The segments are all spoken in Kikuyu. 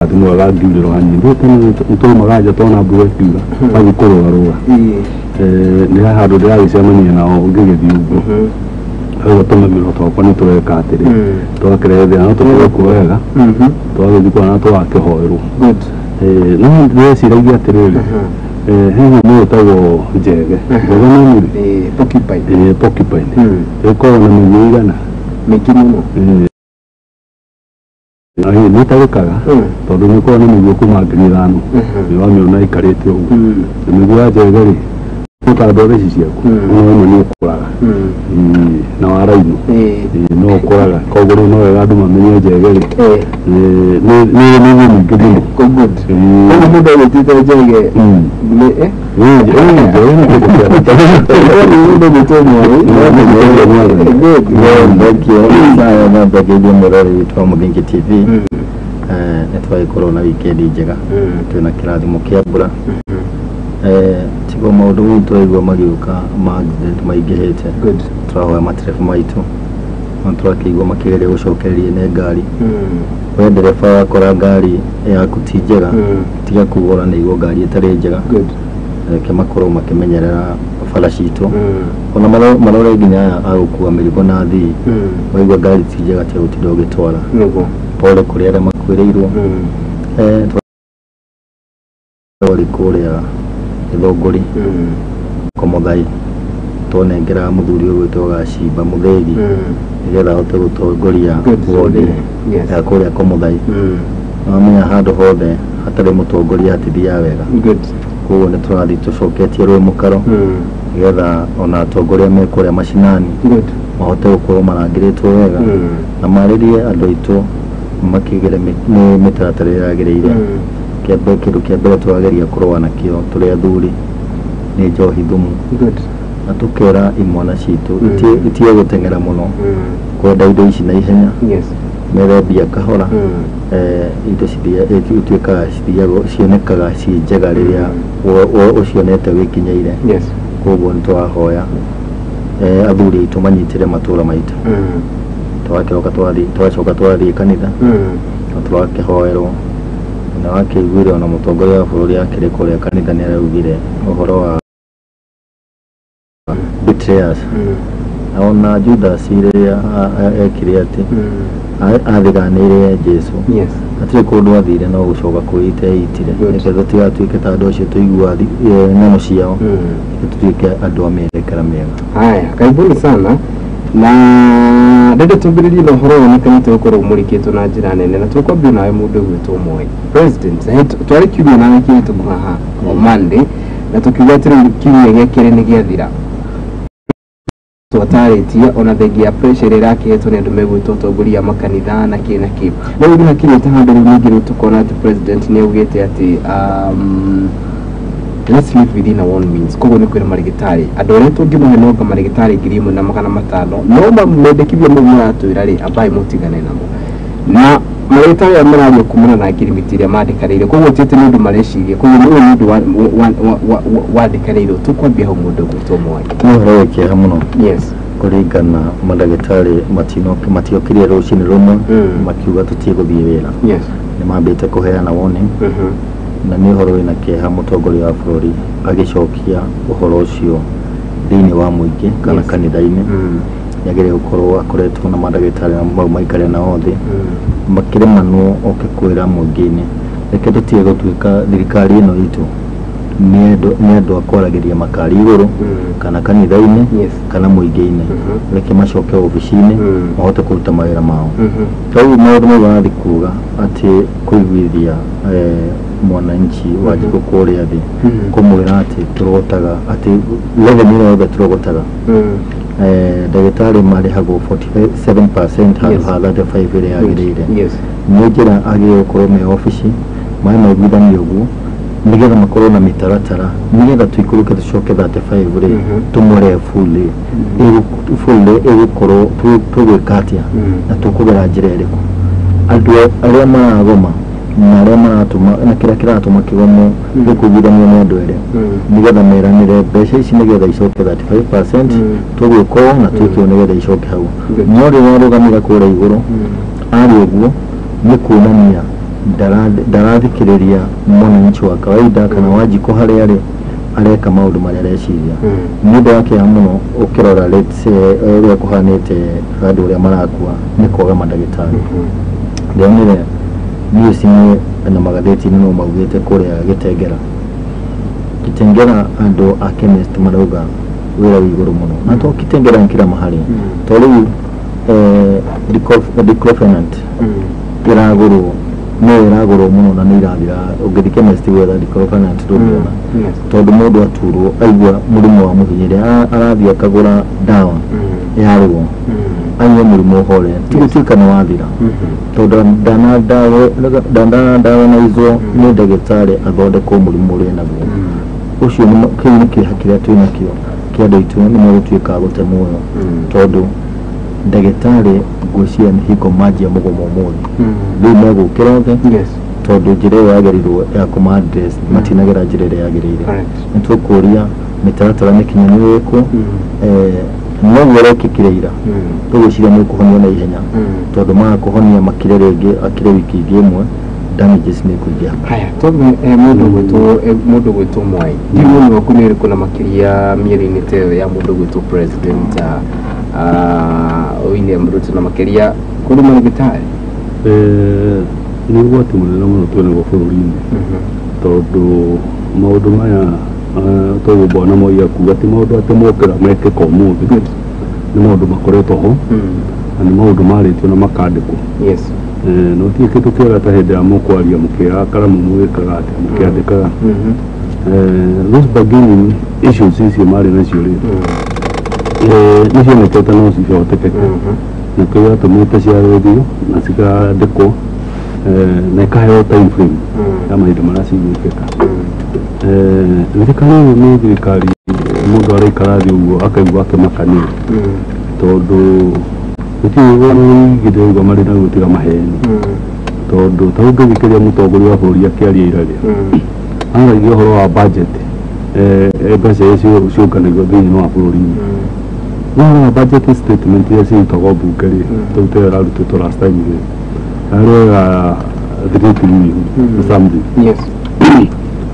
Mwega ngiurĩrwo hanini. Rĩu tene nĩtwaumaga nja twona mbura ĩkiura, twathiĩ kũrũgarũga. Nĩ handũ ndĩragĩcemania nao ngĩgĩthiĩ ũguo, rĩu tũmĩmero twakwa nĩ tũreka atĩrĩ, twakĩrethera no tũkorwo kuo wega, twagĩthiĩ kuona twakĩhoerwo. No ndĩreciragia atĩrĩrĩ, he nyamũ ĩtagwo njege, njege nĩ mũri. Porcupine. Porcupine ĩkoragwo na mĩguĩ igana? Mĩingĩ mũno. Nĩ ĩtarĩkaga tondũ nĩ ĩkoragwo na mĩguĩ kuma 5,000. Nĩ wamĩona ĩikarĩte ũguo na mĩguĩ ya njege rĩ, ta ndwara ici ciaku, ona ĩmwe nĩ ũkũraga. Na wa raino no ũkũraga, koguo rĩu no wega andũ mamenye njege rĩ nĩ mĩguĩ mĩingĩ mũno. Good. Koguo mũndũ agĩtĩte njege nĩ Njege nĩ kĩndũ kĩa bata. Mũndũ agĩtwo mwarĩ. Good. Thank you. Sawa, na mbegeithie mwĩroreri witũ wa Mũthingi TV. Nĩ twagĩkorwo na wikendi njega, twĩna kĩrathimo kĩa mbura. Tigo maũndũ mau tũraigua magĩũka ma accident maingĩhĩte. Tũrahoya matereba maitũ no tũrakĩigua makĩgeria gũcokereria nĩ ngari. We ndereba, wakora ngari yaku ti njega, tiga kugũra nĩguo ngari ĩtarĩ njega. Reke makorwo makĩmenyerera bara citũ, ona marore nginya aya a gũkua mĩrigo na athii. Waigua ngari ti njega, tiga gũtinda ũgĩtwara. Pole kũrĩ arĩa makuĩrĩirwo. Twarĩ kũrĩa Gĩthũngũri Komothai, twonengera mũthuri ũyũ gwĩtwo Gacimba Mũthĩgi nĩgetha ahote gũtongoria wodi ya kũrĩa Komothai. Wamenya handũ hothe hatarĩ mũtongoria hatithiaga wega. Koguo nĩ tũrathiĩ tũcoketie rũĩ mũkaro nĩgetha ona atongoria me kũrĩa macinani mahote gũkorwo marangĩrĩtwo wega na marĩrie andũ aitũ makĩgere nĩ mĩtaratara ĩrĩa yagĩrĩire. Kĩndũ kĩa mbere tũrageria kũrũa nakĩo tũrĩ athuri nĩ njohi thumu, na tũkera imwana citũ itige gũteng'era mũno kwenda indo ici na ihenya, methe mbia kahora. Indo ituĩkaga cithiaga cionekaga ciĩ njega rĩrĩa ũcionete wĩkinyeire. Koguo nĩ tũrahoya athuri aitũ manyitĩre matũra maitũ. Twakĩroka twathiĩ, twacoka twathiĩ kanitha na tũrakĩhoerwo, na wakĩiguire ona mũtongoria wa bũrũri akĩrĩ kũrĩa kanitha nĩ araugire ũhoro wa betrayers. Na ona Judas rĩrĩa ekire atĩ athiganĩire Jesu, hatirĩ kũndũ athire no gũcoka kwĩita eitire. Reke tũtigatuĩke ta andũ acio tũigua ng'ano ciao, reke tũtuĩke andũ a mĩerekera mĩega. Haya, karibuni sana, na ndende tũmbĩrĩrie na ũhoro wonekanĩte gũkorwo ũmũrĩkĩtwo na njĩra nene, na tũkwambia nawe mũndũ ũgwĩtwo Moi President. Twarĩ kiumia na wiki hĩtũku haha o Monday, na tũkiuga atĩ rĩu kiumia gĩa kerĩ nĩ gĩathira, twatarĩtie ona thengia ya pressure ĩrĩa ĩrakĩhetwo nĩ andũ megwĩtwo atongoria a makanitha na kĩ na kĩ. No rĩu nĩ hakinyĩte handũ rĩu ningĩ rĩu tũkona atĩ president nĩ augĩte atĩ let's live within our own means. Koguo nĩ kwĩra marĩgĩtarĩ andũ arĩa tũngĩmahe nonga marĩgĩtarĩ 1,500, no mendekithia mau maratwĩra rĩ, ambai mũtigane namo na marĩgĩtarĩ aya mararia kumana na ngirimiti ĩrĩa mandĩkanĩire. Koguo ti atĩ nĩ ũndũ mareciria, koguo nĩ ũyũ nĩ ũndũ wandĩkanĩirwo. Tũkwambia hau, mũndũ ũgwĩtwo Mwai. Nĩ ũhoro wĩ kĩeha mũno kũringana mandagĩtarĩ matiokire rũcinĩ rũmwe makiuga tũtigũthiĩ wĩra. Nĩ mambĩte kũheana warning, na nĩ ũhoro wĩna kĩeha mũtongoria wa bũrũri agĩcokia ũhoro ũcio thĩinĩ wa mũingĩ kana kanitha-inĩ. Nĩ agĩrĩire gũkorwo akoretwo na mandagĩtarĩ mau maikare nao thĩ makĩrĩmanwo oke kwĩra mũingĩ-inĩ. Reke tũtige gũtuĩka thirikari ĩno itũ nĩ andũ a kwaragĩria makari igũrũ kana kanitha-inĩ kana mũingĩ-inĩ. Reke macoke obici-inĩ mahote kũruta mawĩra mao. Rĩu maũndũ mau arathiĩ kuga atĩ kũiguithia mwananchi wa njikũ kũrĩa thĩ, kũmwĩra atĩ tũrogotaga atĩ revenue ĩrĩa yothe tũrogotaga, ndagĩtarĩ marĩhagwo 47% handũ ha 35 ĩrĩa yagĩrĩire. Nĩ njĩra agĩrĩire gũkorwo me obici maĩ maiguithanie ũguo nĩgetha makorwo na mĩtaratara nĩgetha tũikũrũke tũcoke 35 rĩ, tũmũrĩhe fully. Fully ĩgũkorwo tũgwĩka atĩa na tũkũgera njĩra ĩrĩkũ? Andũ arĩa maragoma na arĩa maratũma na kĩrĩa kĩratũma kĩgomo gĩkũiguithanio nĩ andũ erĩ nĩgetha meranĩre mbeca ici nĩgetha icoke 35%, tũgwĩka ũũ na twĩke ũũ nĩgetha icoke hau. No rĩrĩa arũgamĩra kũrĩa igũrũ arĩ ũguo nĩ kuonania Ndarathikĩrĩria mwananchi wa kawaida kana Wanjikũ harĩa arĩ areka maũndũ marĩa areciria. Nĩ ũndũ wa kĩeha mũno ũkĩrora, let's say, ũrĩa kũhanĩte andũ ũrĩa marakua nĩ kwaga mandagĩtarĩ. Ndĩronire news-inĩ na magathĩti-inĩ no maugĩte kũrĩa Gĩtengera, Kitengela andũ a chemist marauga wĩra wĩ igũrũ mũno, na to Kitengela nĩ kila mahali, to rĩu diclofenac ĩragũrwo, nĩyo ĩragũrwo mũno na nĩ irathira. Ũngĩthiĩ chemist gwetha diclofenac ndũngĩona, tondũ mũndũ aturwo aigua mũrimũ wa mũhinyĩrĩ arathiĩ akagũra ndawa ya ruo anyue mũrimũ ũhore, ti gũtuĩka nĩ wathira, tondũ ndanadawanizwo nĩ ndagĩtarĩ athondekwo mũrimũ ũrĩa naguo ũcio. Kĩu nĩ kĩeha kĩrĩa twĩ nakĩo kĩa andũ aitũ nĩ megũtuĩka a gũte muoyo, tondũ ndagĩtarĩ ngwĩciria nĩ hingo manjia mũgomo ũmũthĩ, rĩu megũkĩra othe, tondũ njĩra ĩyo yagĩrĩirwo ya kũma address matinagera njĩra ĩrĩa yagĩrĩire. Nĩ tũkũria mĩtaratara mĩkinyanĩru ĩkwo, noguo ũrekĩkire ira, tũgwĩciria nĩ ũkũhonio na ihenya, tondũ maga kũhonia makire rĩngĩ akire wiki ingĩ ĩmwe, damages nĩ kũingĩha. Haya, twambe mũndũ gwĩtwo Mwai, ndiũ waku nĩ ũrĩkũ na makĩria mĩeri-inĩ ta ĩyo ya mũndũ gwĩtwo President William Ruto na makĩria kũrĩ marĩgĩtarĩ? Nĩ ũgwati mũnene mũno twĩnaguo bũrũri-inĩ, tondũ maũndũ maya toguo bwana Moi akuga ti maũndũ atĩ mokĩra mekĩka ũmũthĩ, nĩ maũndũ makoretwo ho na nĩ maũndũ marĩtio na makandĩkwo. No ti kĩndũ kĩega ta hĩndĩ ya mũkwaria mũkĩoya karamu mũgĩkaga atĩa mũkĩandĩkaga. Those bargaining issues icio marĩ nacio rĩ, nĩ cionekete no cihotekeke, na kĩo gĩatũmĩte ciarĩrio na cikandĩkwo, na ikaheo time frame ya mahinda marĩa cigwĩkĩka. Thirikari ĩyo nĩ thirikari mũndũ araikara thĩ ũguo akaigua akĩmakanio, tondũ gũtirĩ ũhoro ũingĩ ndĩraigua marĩ naguo tiga maheni, tondũ ta ũngĩthikĩrĩria mũtongoria wa bũrũri akĩaria ira rĩ, aragia ũhoro wa budget, mbeca iria ciũnganagio thĩinĩ wa bũrũri-inĩ, no ũhoro wa budget statement iria cirutagwo mbunge rĩ, rĩu ta ĩyo ĩrarutĩtwo last time rĩ, arĩoga 3 trillion something.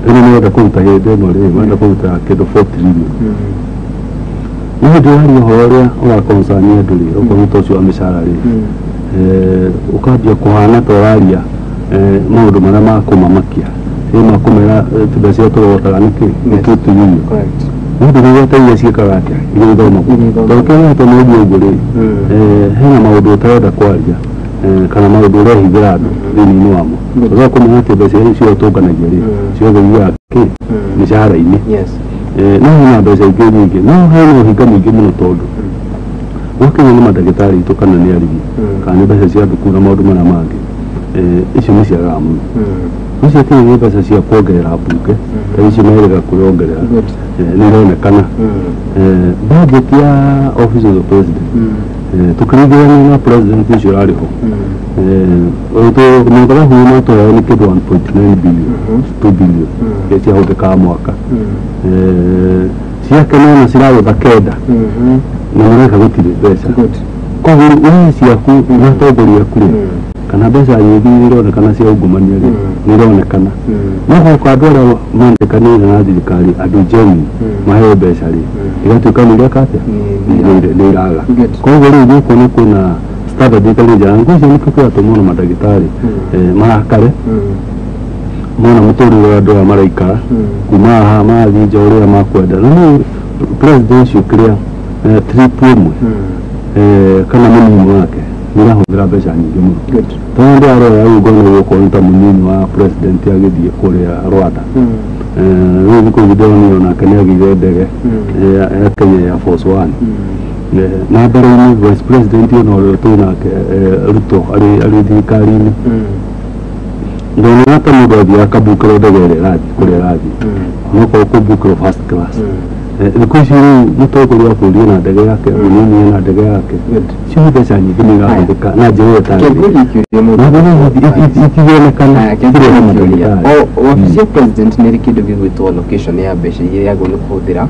Rĩu nĩ kũruta hĩndĩ ĩno rĩ, marenda kũruta kĩndũ 4 trillion. No hĩndĩ ũraria ũhoro ũrĩa ũraconcern andũ rĩ, okorwo nĩ ta ũcio wa mĩcara rĩ, ũkambia kũhana ta ũraria maũndũ marĩa makũmamakia, ĩ makũmera mbeca iria tũrogotaga nĩkĩ nĩ 2 trillion. No ũndũ rĩrĩa ta iria ciĩkaga atĩa igĩthomagwo, tondũ kĩrĩa gĩatũma ũguo rĩ, hena maũndũ ũtarenda kwaria, kana maũndũ ũrehithĩra andũ thĩinĩ wamo, ũgaga kũmenya atĩ mbeca iria ciothe tũnganagia rĩ, ciothe ithiaga kĩ mĩcara-inĩ. No hena mbeca ingĩ nyingĩ, no hena ũhinga mũingĩ mũno, tondũ gwakinya nĩ mandagĩtarĩ aitũ kana nĩ arimũ kana nĩ mbeca cia thukuru na maũndũ marĩa mangĩ, icio nĩ ciagaga mũno. No ciakinya nĩ mbeca cia kuongerera mbunge ta icio merĩga kwĩongerera, nĩ ironekana budget ya office of the president, tũkĩringithania na president ũcio ũrarĩ ho, mũtharabu matũheo nĩ kĩndũ 1.9 billion, 2 billion iria ciahũthĩkaga mwaka. Ciake nona ciragũtha kenda na mareka gũtirĩ mbeca. Koguo we ciaku na atongoria aku rĩ, kana mbeca nyingĩ iria ironekana cia ungumania rĩ, nĩ ironekana, no goka andũ arĩa mandĩkanĩire na thirikari, andũ genuine maheo mbeca rĩ, igatuĩka nĩ ireka atĩa, nĩ iraga. Koguo rĩu nĩ ũkuona kwĩna standard ĩtarĩ njega. Ngwĩciria nĩkĩo kĩratũma ona mandagĩtarĩ marakare mona mũtũrĩre ũrĩa andũ aya maraikara kuma haha marathiĩ nja ũrĩa makwenda, na rĩu president ũcio kĩrĩa trip ĩmwe, kana mũnini wake nĩ ũrahũthĩra mbeca nyingĩ mũno, tondũ ndĩrarora rĩu ngona gũkorwo nĩ ta mũnini wa president agĩthiĩ kũrĩa Rwanda. Rĩu thikũ ici ndĩronire onake nĩ agĩire ndege ya Kenya Air Force One. Na mbere-inĩ vice president ona ũrĩa twĩ nake, Ruto arĩ thirikari-inĩ, ndonaga ta mũndũ athiaga akabukĩrwo ndege ĩrĩa ĩrathiĩ kũrĩa ĩrathiĩ, onokorwo kũbukĩrwo first class. Thikũ ici rĩu mũtongoria wa bũrũri ena ndege yake, mũnini ena ndege yake. Icio nĩ mbeca nyingĩ nĩ irahũthĩka na njĩra ĩyo ĩtagĩrĩire. Kĩngũria kĩũria mũndũ. Itionekana. Kĩngũria kĩũria, o wabici ya president nĩ ĩrĩ kĩndũ gĩgwĩtwo allocation ya mbeca iria yagĩrĩirwo nĩ kũhũthĩra,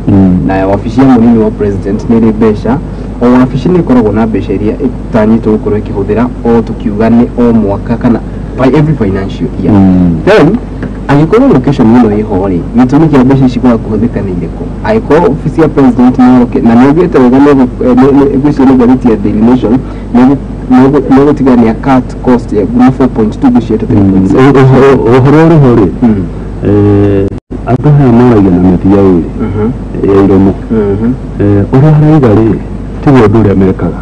na wabici ya mũnini wa president nĩ ĩrĩ mbeca. O wabici nĩ ĩkoragwo na mbeca iria ĩtanyĩtwo gũkorwo ĩkĩhũthĩra, o tũkiuga nĩ o mwaka kana by every financial year. Then angĩkorwo location ĩno ĩho rĩ, gĩtũmi kĩa mbeca ici kwaga kũhũthĩka nĩ irĩkũ? Angĩkorwo obici ya president nĩ na nĩ augĩte wega, ngwĩciria nĩ ngathĩti ya Daily Nation, nĩ gũtiga nĩ cut cost ya kuma 4.2 gũciĩ to 3.6. Ũhoro ũrĩ ho rĩ, andũ aya moragia na mĩthia ĩrĩ ya iromo. Ũrĩa arauga rĩ tiguo ũndũ ũrĩa mekaga.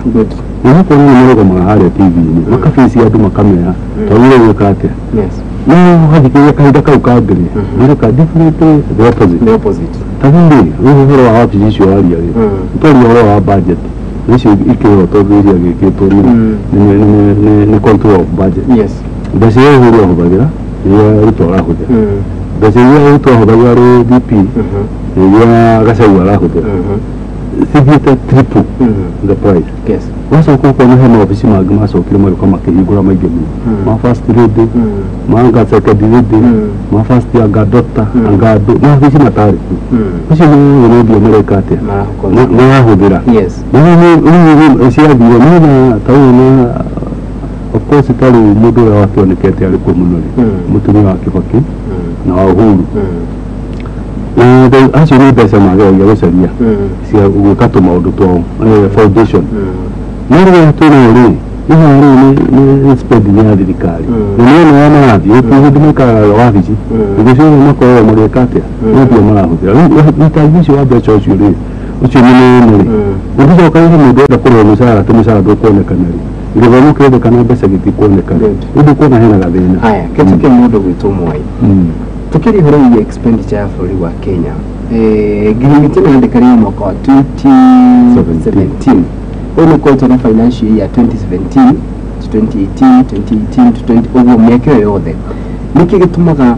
Nĩgũkorwo nĩ marũgamaga harĩa TV-inĩ makabici andũ makamera twagĩrĩirwo gwĩka atĩa. No wathikĩrĩria kahinda kau kangĩ rĩ, mareka different, the opposite. The opposite. Ta rĩu rĩ, rĩu ũhoro wa wabici icio waria rĩ, twaria ũhoro wa budget icio ikĩrwo tondũ iria gĩkĩtwo nĩ control of budget. Mbeca iria Uhuru ahũthagĩra, iria Ruto arahũthĩra, mbeca iria Ruto ahũthagĩra rĩ DP, iria Gachagua arahũthĩra, cithiĩte triple the price. Wacoka ũkona hena wabici mangĩ macokire magĩũka makĩhingũra maingĩ mũno, ma first lady, ma anga second lady, ma first anga doctor, anga andũ mawabici matarĩ kuo. Ũcio nĩ mbia mareka atĩa, marahũthĩra ciathire nĩna ta rĩu na of course ta rĩu mũndũ ũrĩa wakĩonekete arĩ kuo mũno rĩ, mũtumia wa Kibaki na wa Uhuru, na acio nĩ mbeca mageragia gũcaria cia gwĩka tũmaũndũ twao, foundation. No rĩrĩa twĩnayo rĩ, ĩno rĩu nĩ spending ya thirikari, na nĩ ona arĩa marathiĩ gũtirĩ hĩndĩ maikaraga wabici thikũ ciothe, makoragwo magĩka atĩa, nĩ mbia marahũthĩra. Rĩu ũitangi ũcio wa mbeca ũcio rĩ, ũcio nĩ mũnene rĩ, ũngĩcoka wĩre mũndũ enda kũrĩhwo mũcara atĩ mũcara ndũkuonekana rĩ, gĩthomo kĩrendekana mbeca gĩtikuonekana, rĩu ndũkuona hena gathĩna. Haya, kĩtuke mũndũ gwĩtwo Mwai, tukĩria ũhoro wĩgiĩ expenditure ya bũrũri wa Kenya, ngirimiti ĩno yandĩkanĩirwo mwaka wa 2017. Ũyũ nĩ ũkoretwo na financial year 2017 to 2018, 2018 to 20, ũguo mĩaka ĩyo yothe. Nĩkĩ gĩtũmaga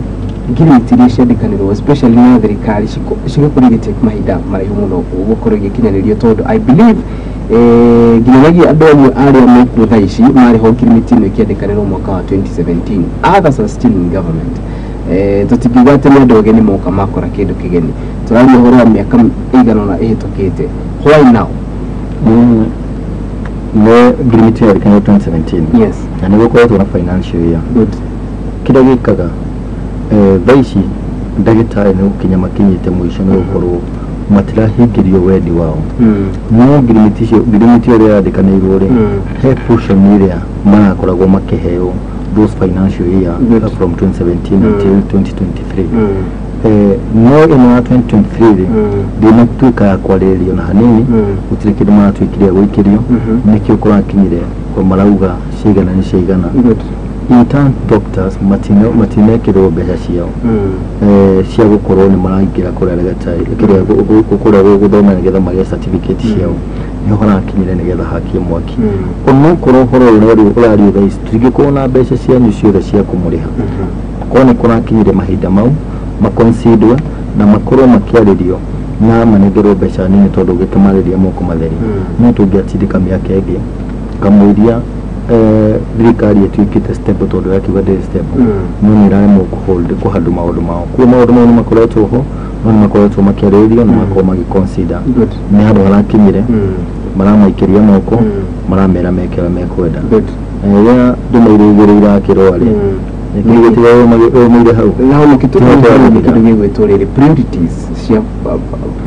ngirimiti iria ciandĩkanĩrwo, especially na thirikari, cigakorwo igĩtake mahinda maraihu mũno gũkorwo igĩkinyanĩrio? Tondũ I believe nginyanagia andũ amwe arĩa mekuo thaa ici marĩ ho ngirimiti ĩno ĩkĩandĩkanĩrwo mwaka wa 2017, others are still in government. Tũtingiuga atĩ nĩ andũ ageni moka makora kĩndũ kĩgeni, tũraria ũhoro wa mĩaka ĩigana ũna ĩhĩtũkĩte. Why now? Nĩ ngirimiti yandĩkanĩirwo 2017 na nĩ gũkoretwo na financial year. Kĩrĩa gĩkaga, thaa ici ndagĩtarĩ nĩ gũkinya makinyĩte mũico nĩ gũkorwo matirahingĩrio wendi wao. No ngirimiti icio, ngirimiti ĩrĩa yandĩkanĩirwo rĩ, he portion ĩrĩa marakoragwo makĩheo those financial year from 2017 until 2023. No ĩno ya 2023 rĩ, ndĩnatuĩka ya kwarĩrĩrio na hanini. Gũtirĩ kĩndũ maratuĩkire gũikĩrio. Nĩkĩo kũrakinyire ko marauga cigana nĩ ciaigana. Intern doctors matinekĩrwo mbeca ciao cia gũkorwo nĩ maraingĩra kũrĩa ndagĩtarĩ kĩrĩa kũrĩa gũthoma nĩgetha magĩe certificate ciao. Nĩho harakinyire nĩgetha hakie mwaki. Onokorwo ũhoro ũyũ ũrario thaa ici, tũtingĩkorwo na mbeca cianyu ciothe cia kũmũrĩha. Korwo nĩ kũrakinyire mahinda mau maconsiderwo na makorwo makĩarĩrio na manengerwo mbeca nini, tondũ ũngĩkĩmarĩria moko matheri, no tũngĩatindĩka mĩaka ĩngĩ kamũiria thirikari ĩtuĩkĩte stable, tondũ yakiuga ndĩrĩ stable, no nĩ ĩraremwo kũhold kũhandle maũndũ mao. Koguo maũndũ mau nĩ makoretwo ho, no nĩ makoretwo makĩarĩrĩrio na makorwo magĩconsider. Nĩ handũ harakinyire maramaikĩria moko, maramera meke ũrĩa mekwenda. Na rĩrĩa ndũma irĩ igĩrĩ irakĩrũa rĩ, nĩkĩĩ gĩtiga ũmĩire hau? Na hau nĩkĩo Tiga tũkĩrĩ tũrarĩra. Kĩndũ gĩgwĩtwo rĩrĩ priorities cia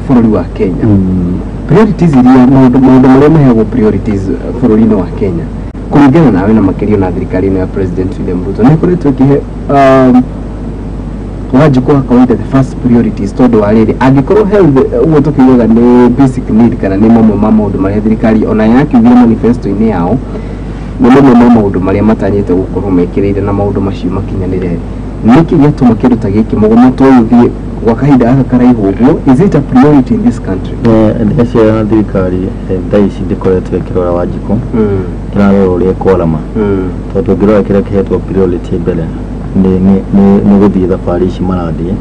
bũrũri wa Kenya, priorities iria maũndũ marĩa maheagwo priorities bũrũri-inĩ wa Kenya kũringana nawe, na makĩria na thirikari ĩno ya President William Ruto, nĩ ĩkoretwo ĩkĩhe Wanjikũ wa kawaida the first priorities? Tondũ wa rĩrĩ, angĩkorwo health, ũguo tũkiugaga nĩ basic need kana nĩ mamwe ma maũndũ marĩa thirikari ona yakiugire manifesto-inĩ yao nĩ mamwe ma maũndũ marĩa matanyĩte gũkorwo mekĩrĩire na maũndũ macio makinyanĩre, nĩkĩ gĩatũma kĩndũ ta gĩkĩ mũgomo ta ũyũ ũthiĩ gwa kahinda gaka karaihu ũguo? Is it a priority in this country? Mbeca ya thirikari thaa ici ndĩkoretwo ĩkĩrora Wanjikũ, ĩrarora ũrĩa ĩkwarama, tondũ ũngĩrora kĩrĩa kĩhetwo priority mbere nĩ gũthiĩ thabarĩ ici marathiĩ.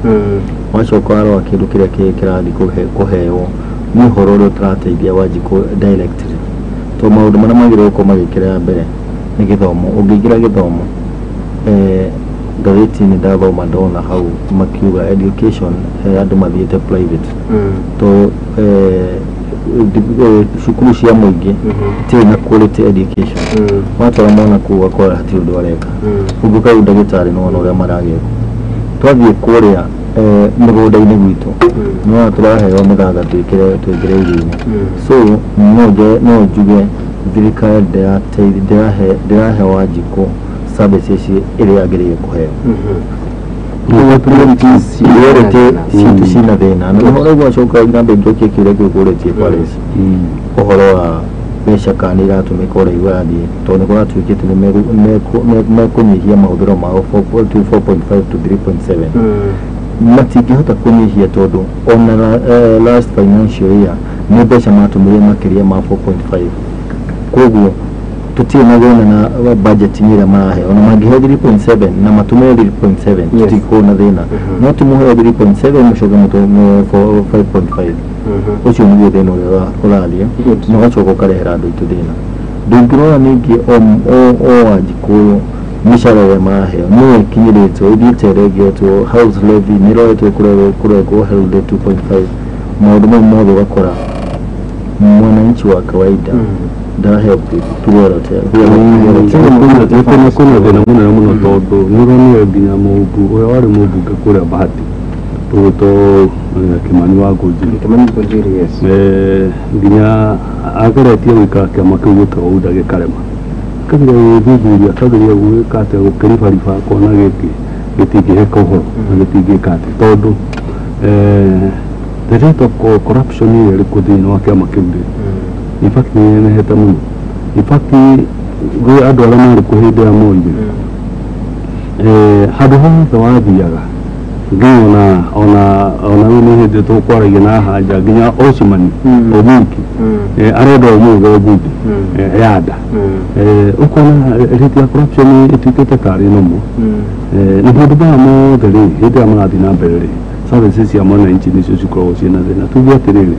Wacoka warora kĩndũ kĩrĩa kĩrathiĩ kũheo nĩ ũhoro ũrĩa ũtarateithia Wanjikũ directly, tondũ maũndũ marĩa magĩrĩirwo gũkorwo magĩkĩra mbere nĩ gĩthomo. Ũngĩingĩra gĩthomo, ngathĩti-inĩ ndathoma ndona hau makiuga education, andũ mathiĩte private to cukuru cia mũingĩ itirĩ na quality education. Watwara mwana kũu ũgakora hatirĩ ũndũ areka. Ũngĩũka rĩu ndagĩtarĩ nĩwona ũrĩa maragĩkwo. Twathiĩ kũrĩa mĩgũnda-inĩ gwitũ nĩwona tũraheo mĩthanga twĩkĩre irio-inĩ. So no njuge thirikari ndĩrahe Wanjikũ services ĩrĩa yagĩrĩire kũheo. Priorities citũ cina thĩna. Na ũhoro ũgacoka ngambe njokie kĩũria kĩu kũrĩtie Paris. Ũhoro wa mbeca kana nĩ iratũmĩka ũrĩa irathiĩ tondũ nĩ kũratuĩkĩte nĩ mekũnyihia mahũthĩro mao 4.5 to 3.7. Matingĩhota kũnyihia tondũ ona last financial year nĩ mbeca matũmĩrire makĩria ma 4.5. Koguo tũtirĩ na thĩna na budget ĩrĩa maraheo. Ona mangĩheo 3.7 na matũmĩre 3.7 tũtikorwo na thĩna. No tũmũheo 3.7 mũcoke mũtũmĩre 5.5. Ũcio nĩguo thĩna ũrĩa ũrathiĩ na ũgacoka ũkarehera andũ aitũ thĩna. Ndũngĩrora ningĩ o Wanjikũ ũyũ mĩcara ĩrĩa maraheo nĩyo ĩkinyĩrĩtwo ĩthiĩte ĩrengetwo house levy nĩ ĩroretwo kũrengwo health 2.5. Maũndũ mau mothe ũgakora mwananchi wa kawaida ndaraheo priority. Kwĩna thĩna mũnene mũno tondũ nĩ ũronire nginya ũrĩa warĩ mũmbunge kũrĩa Bahati ũgwĩtwo Kimani wa Ngũnjiri. Yes. Nginya ageretie gwĩka kĩama kĩu gĩtagwo UDA gĩkarema. Akageria gwĩthuthuria akageria gwĩka atĩa gũkĩribariba akona gĩkĩ gĩtingĩheka ũhoro na gĩtingĩka atĩa tondũ the rate of corruption ĩrĩa ĩrĩ kuo thĩinĩ wa kĩama kĩu rĩ in fact nĩ ĩnenehete mũno. In fact gwĩ andũ arĩa marĩ kuo hĩndĩ ya Moi rĩ handũ hothe wathiaga nginya ona rĩu nĩ hĩndĩ tũkwaragia na haha nja nginya Osmani Omwiki arenda ũmũge mbunge yanda ũkona rate ya corruption ĩtuĩkĩte tarĩ normal. Na maũndũ maya mothe rĩ hĩndĩ ĩrĩa marathiĩ na mbere rĩ services cia mwananchi nĩcio cikoragwo ciĩna thĩna. Tuge atĩrĩrĩ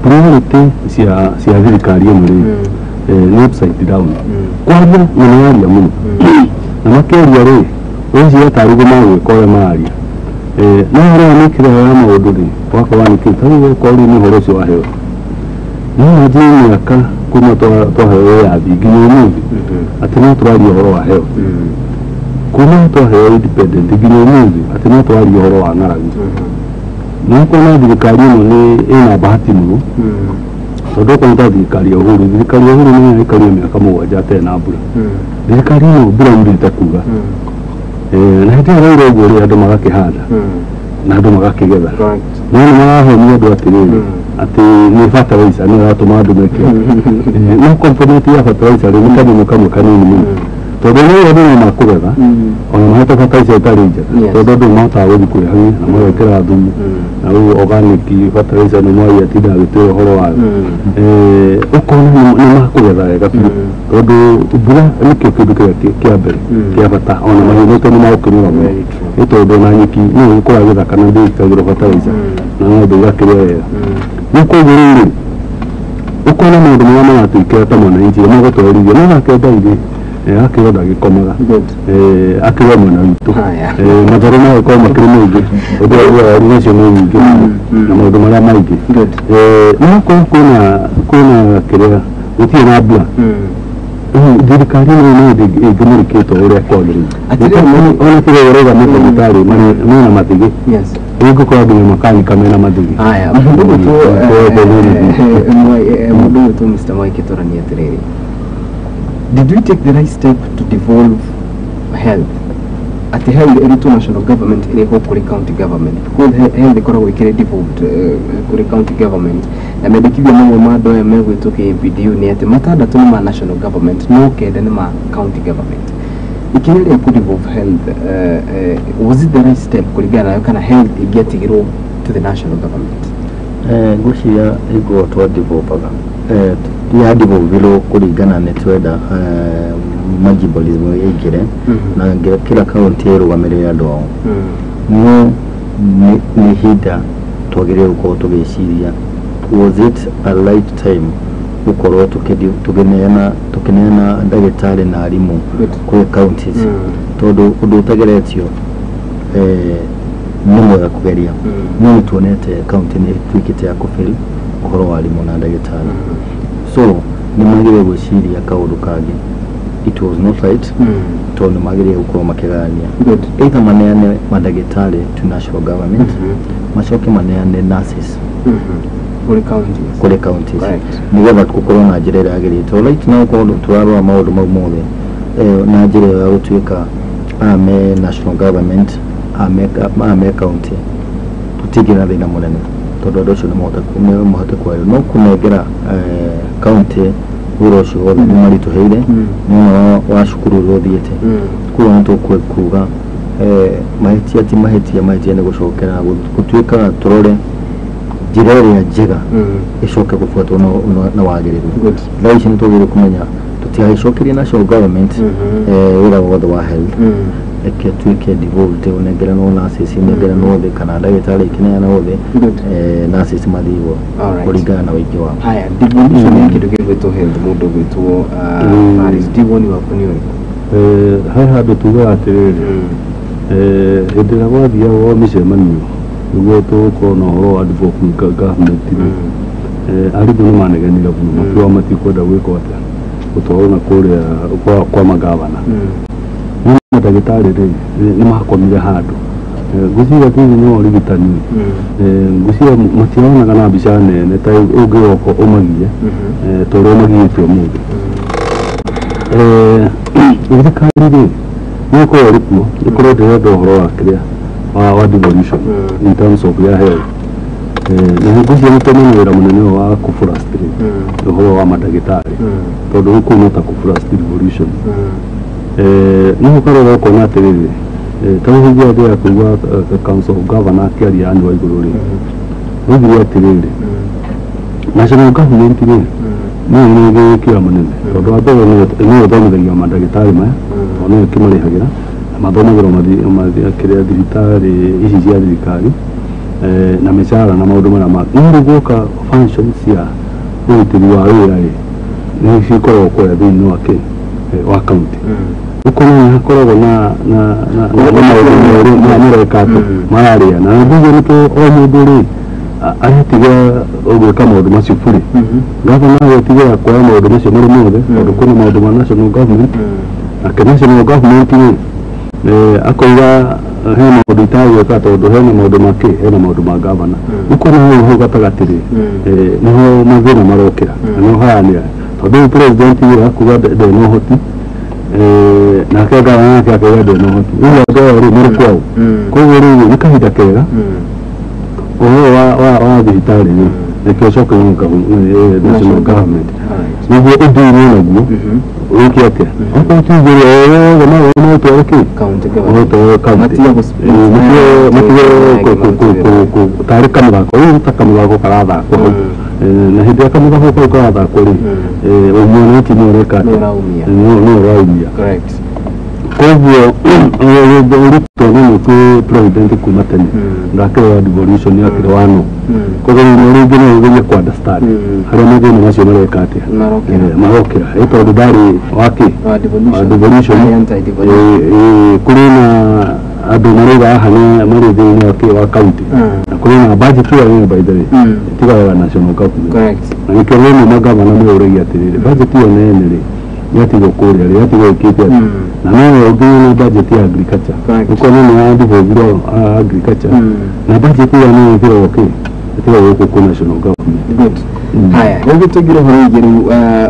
priority cia thirikari ĩno rĩ nĩ upside down. Kwaria na nĩ yaria mũno na makĩaria rĩ weciria tarĩ ũguo magwĩka ũrĩa mararia no ũrĩa mĩkĩre ya maũndũ rĩ ũgakora nĩ kĩu. Ta rĩu okorwo rĩu nĩ ũhoro ũcio wa health no imagine mĩaka kuma twaheo wĩyathi nginya ũmũthĩ atĩ no tũraria ũhoro wa health. Kuma twaheo independent nginya ũmũthĩ atĩ no tũraria ũhoro wa ng'aragu. Na ũkona thirikari ĩno nĩ ĩna bahati mũno tondũ okorwo ta thirikari ya Uhuru, thirikari ya Uhuru nĩ yaikarire mĩaka 7 atarĩ na mbura. Thirikari ĩno mbura yurĩte kuga na hĩndĩ ĩrĩa yaura ũguo rĩ andũ magakĩhanda na andũ magakĩgetha. No nĩ marahenia andũ atĩrĩrĩ atĩ nĩ fertilizer nĩ ĩratũma andũ meke no component ya fertilizer rĩ nĩ kanyamũ kamwe kanini mũno tondũ rĩrĩa andũ no makũgetha ona mahete fertilizer ĩtarĩ njega tondũ andũ mahotaga gũthiĩ kwĩhagia na magekĩra thumu na rĩu organic fertilizer nĩ Mwai atinda agĩtwĩra ũhoro wayo. Ũkona nĩ makũgetha wega biũ tondũ mbura nĩkĩo kĩndũ kĩrĩa kĩa mbere kĩa bata ona mahiũ maitũ nĩ magũkĩnora mũno nĩ tondũ ona nyeki no ĩgũkũra gĩthaka na ndĩkagĩrwo fertilizer na ng'ombe igakĩrĩa wega. Rĩu koguo rĩu rĩ ũkona maũndũ marĩa maratwĩkĩra ta mwananchi magũtwarithia no nake Ngai rĩ akĩrwo ndagĩkomaga akĩrwo mwena witũ mathoro magĩkorwo makĩrĩ maingĩ ũndũ waru nacio nĩ nyingĩ na maũndũ marĩa maingĩ no okorwo kwĩna kĩrĩa gũtirĩ na mbura thirikari ĩno no ĩngĩmũrĩkĩtwo ũrĩa kwagĩrĩire. Ona kĩrĩa ũrauga mandagĩtarĩ mena mathigĩ rĩu ngũkora nginya makanika mena mathigĩ. Haya, mũndũ ũgwĩtwo Mr. Mwai Kĩtũrani atĩrĩrĩ, did we take the right step to devolve health? Atĩ health ĩrutwo national government ĩrehwo kũrĩ county government because health ĩkoragwo ĩkĩrĩ devolved kũrĩ county government na mendekithia mamwe ma andũ aya megwĩtwo KMPDU nĩ atĩ 6 nĩ ma national government no 9 nĩ ma county government. Ikinya rĩa kũ devolve health was it the right step kũringana nayo kana health ĩngĩatigirwo to the national government? Ngwĩciria hingo twa devolvaga ya devolvirwo kũringana nĩ twenda majimbolism ĩingĩre na kila kaunti ĩrũgamĩrĩre andũ ao. No nĩ ihinda twagĩrĩire gũkorwo tũgĩciria was it a right time gũkorwo tũkĩneana ndagĩtarĩ na arimũ kwĩ counties tondũ ũndũ ũtageretio nĩ mwega kũgeria. No nĩ tuonete county nĩ ĩtuĩkĩte ya kũfail ũhoro wa arimũ na ndagĩtarĩ. So nĩ magĩrĩire gwĩciria kaũndũ kangĩ. It was not right, tondũ nĩ magĩrĩire gũkorwo makĩgayania. Either maneane mandagĩtarĩ to national government, macoke maneane nurses kũrĩ counties, kũrĩ counties, nĩgetha gũkorwo na njĩra ĩrĩa yagĩrĩire. Tondũ right now korwo tũrarora maũndũ mau mothe na njĩra ĩyo ya gũtuĩka aya me national government, aya me county, tũtingĩ na thĩna mũnene, tondũ andũ acio nĩ mahote kwaria. No kũnengera county wĩra ũcio wothe nĩ maritũhĩire nĩwona wa cukuru ũrĩa ũthiĩte. Koguo nĩ tũkuga mahĩtia ti mahĩtia, mahĩtia nĩ gũcokera gũtuĩka tũrore njĩra ĩrĩa njega ĩcoke gũbuatwo na wagĩrĩru. Thaa ici nĩ twagĩrĩirwo kũmenya tũtigagĩcokerie national government wĩra wothe wa health, reke tuĩke devolved, ũnengeranwo nurses, inengeranwo thĩ, kana ndagĩtarĩ ikĩneanwo thĩ, nurses mathiĩ igũrũ kũringana na ũingĩ wao. Haya, devolution ya kĩndũ gĩgwĩtwo health, mũndũ ũgwĩtwo Faris, woni waku nĩ ũrĩkũ? He handũ tugaga atĩrĩrĩ, hĩndĩ ĩrĩa gwathiagwo mĩcemanio nĩguo tũgũkorwo na ũhoro wa development government rĩ, arimũ nĩ manegenire mũno, makiuga matikwenda gwĩkwo atĩa, gũtwarwo na kũrĩa kwa magavana. No mandagĩtarĩ rĩ, nĩ makomire handũ. Ngwĩciria thĩinĩ wa ũrigitani, ngwĩciria mationaga na mbica nene ta ũngĩgoka ũmagie ta ũrĩa ũmagiĩte ũmũthĩ. Thirikari rĩ, no ĩkorwo ĩrĩ kuo, ĩkorwo ndĩrenda ũhoro wa kĩrĩa wa devolution in terms of ya health. Na ngwĩciria nĩ tũmena wĩra mũnene ũyũ wa kũ-frustrate ũhoro wa mandagĩtarĩ, tondũ gũkũ no ta kũ-frustrate devolution. No ũkarora ũkona atĩrĩrĩ, ta rĩu hĩndĩ ĩrĩa kũigua Council of Governor akĩaria Anne Waigũrũ rĩ, oigire atĩrĩrĩ, national government rĩ, nĩyo ĩgĩkĩra mũnene, tondũ wa mbere nĩyo ĩthomithagia mandagĩtarĩ maya, tondũ nĩyo ĩkĩmarĩhagĩra na mathomagĩrwo kĩrĩa thibitarĩ ici cia thirikari, na mĩcara na maũndũ marĩa mangĩ. No rĩu guoka functions cia ũrutĩri wa wĩra rĩ, nĩ cikoragwo kũrĩa thĩinĩ wa kĩ wa county. Ũkona nĩ hakoragwo na maũndũ merĩ mareka atĩ mararĩa na ngwĩciria nĩkĩo o mũndũ rĩ aretiga gwĩka maũndũ macio bure. Gavana agetigĩra kuoya maũndũ macio marĩ mothe, tondũ kwĩna maũndũ ma national government, nake national government rĩ, akoiga hena maũndũ itagwĩka tondũ hena maũndũ ma kĩ, hena maũndũ ma gavana. Ũkona hau gatagatĩ rĩ, nĩho mathĩna marokĩra na nĩho haranĩra, tondũ rĩu president rĩ akuga ndarĩ na ũhoti, nake gavana nake akauga ndarĩ na ũhoti, rĩu andũ aya rĩ marĩ kwao. Koguo rĩu nĩ kahinda kega ũhoro wa thibitarĩ rĩ, nĩkĩo ũcoke national government nĩguo ũndũ-inĩ naguo wĩke atĩa, okorwo ti igũrũ o wothe no ũtware kĩ, ũtware county, matige tarĩ kamũthako, rĩu ta kamũthako karathakwo hau, na hĩndĩ ĩrĩa kamũthako kau karathakwo rĩ, mwananchi nĩ ũreka atĩa, nĩ ũraumia. Koguo ũritũ mũno kwĩ president kuma tene ndakĩrĩ wa devolution, akĩrĩ wa no. Koguo rĩu rĩngĩ no ũgerie kũ understand harĩa mathĩna macio mareka atĩa, marokĩra, ĩ tondũ ndarĩ wa kĩ, wa devolution. Kũrĩ na andũ marauga haha nĩ marĩ thĩinĩ wa kĩ, wa county, na kũrĩ na budget ĩyo nene by the way ĩtigaraga national government, na nĩkĩo rĩmwe magavana meyũragia atĩrĩrĩ, budget ĩyo nene rĩ yatigwo kũrĩa rĩ, yatigwo ĩkĩte atĩa, na no ũngĩ na budget ya agriculture, ũkona nĩ ya devolve agriculture, na budget ĩyo nĩ ĩtigagwo kĩ, ĩtigagwo gũkũ kwĩ national government. Haya, rĩu tũingĩre ũhoro wĩgiĩ rĩu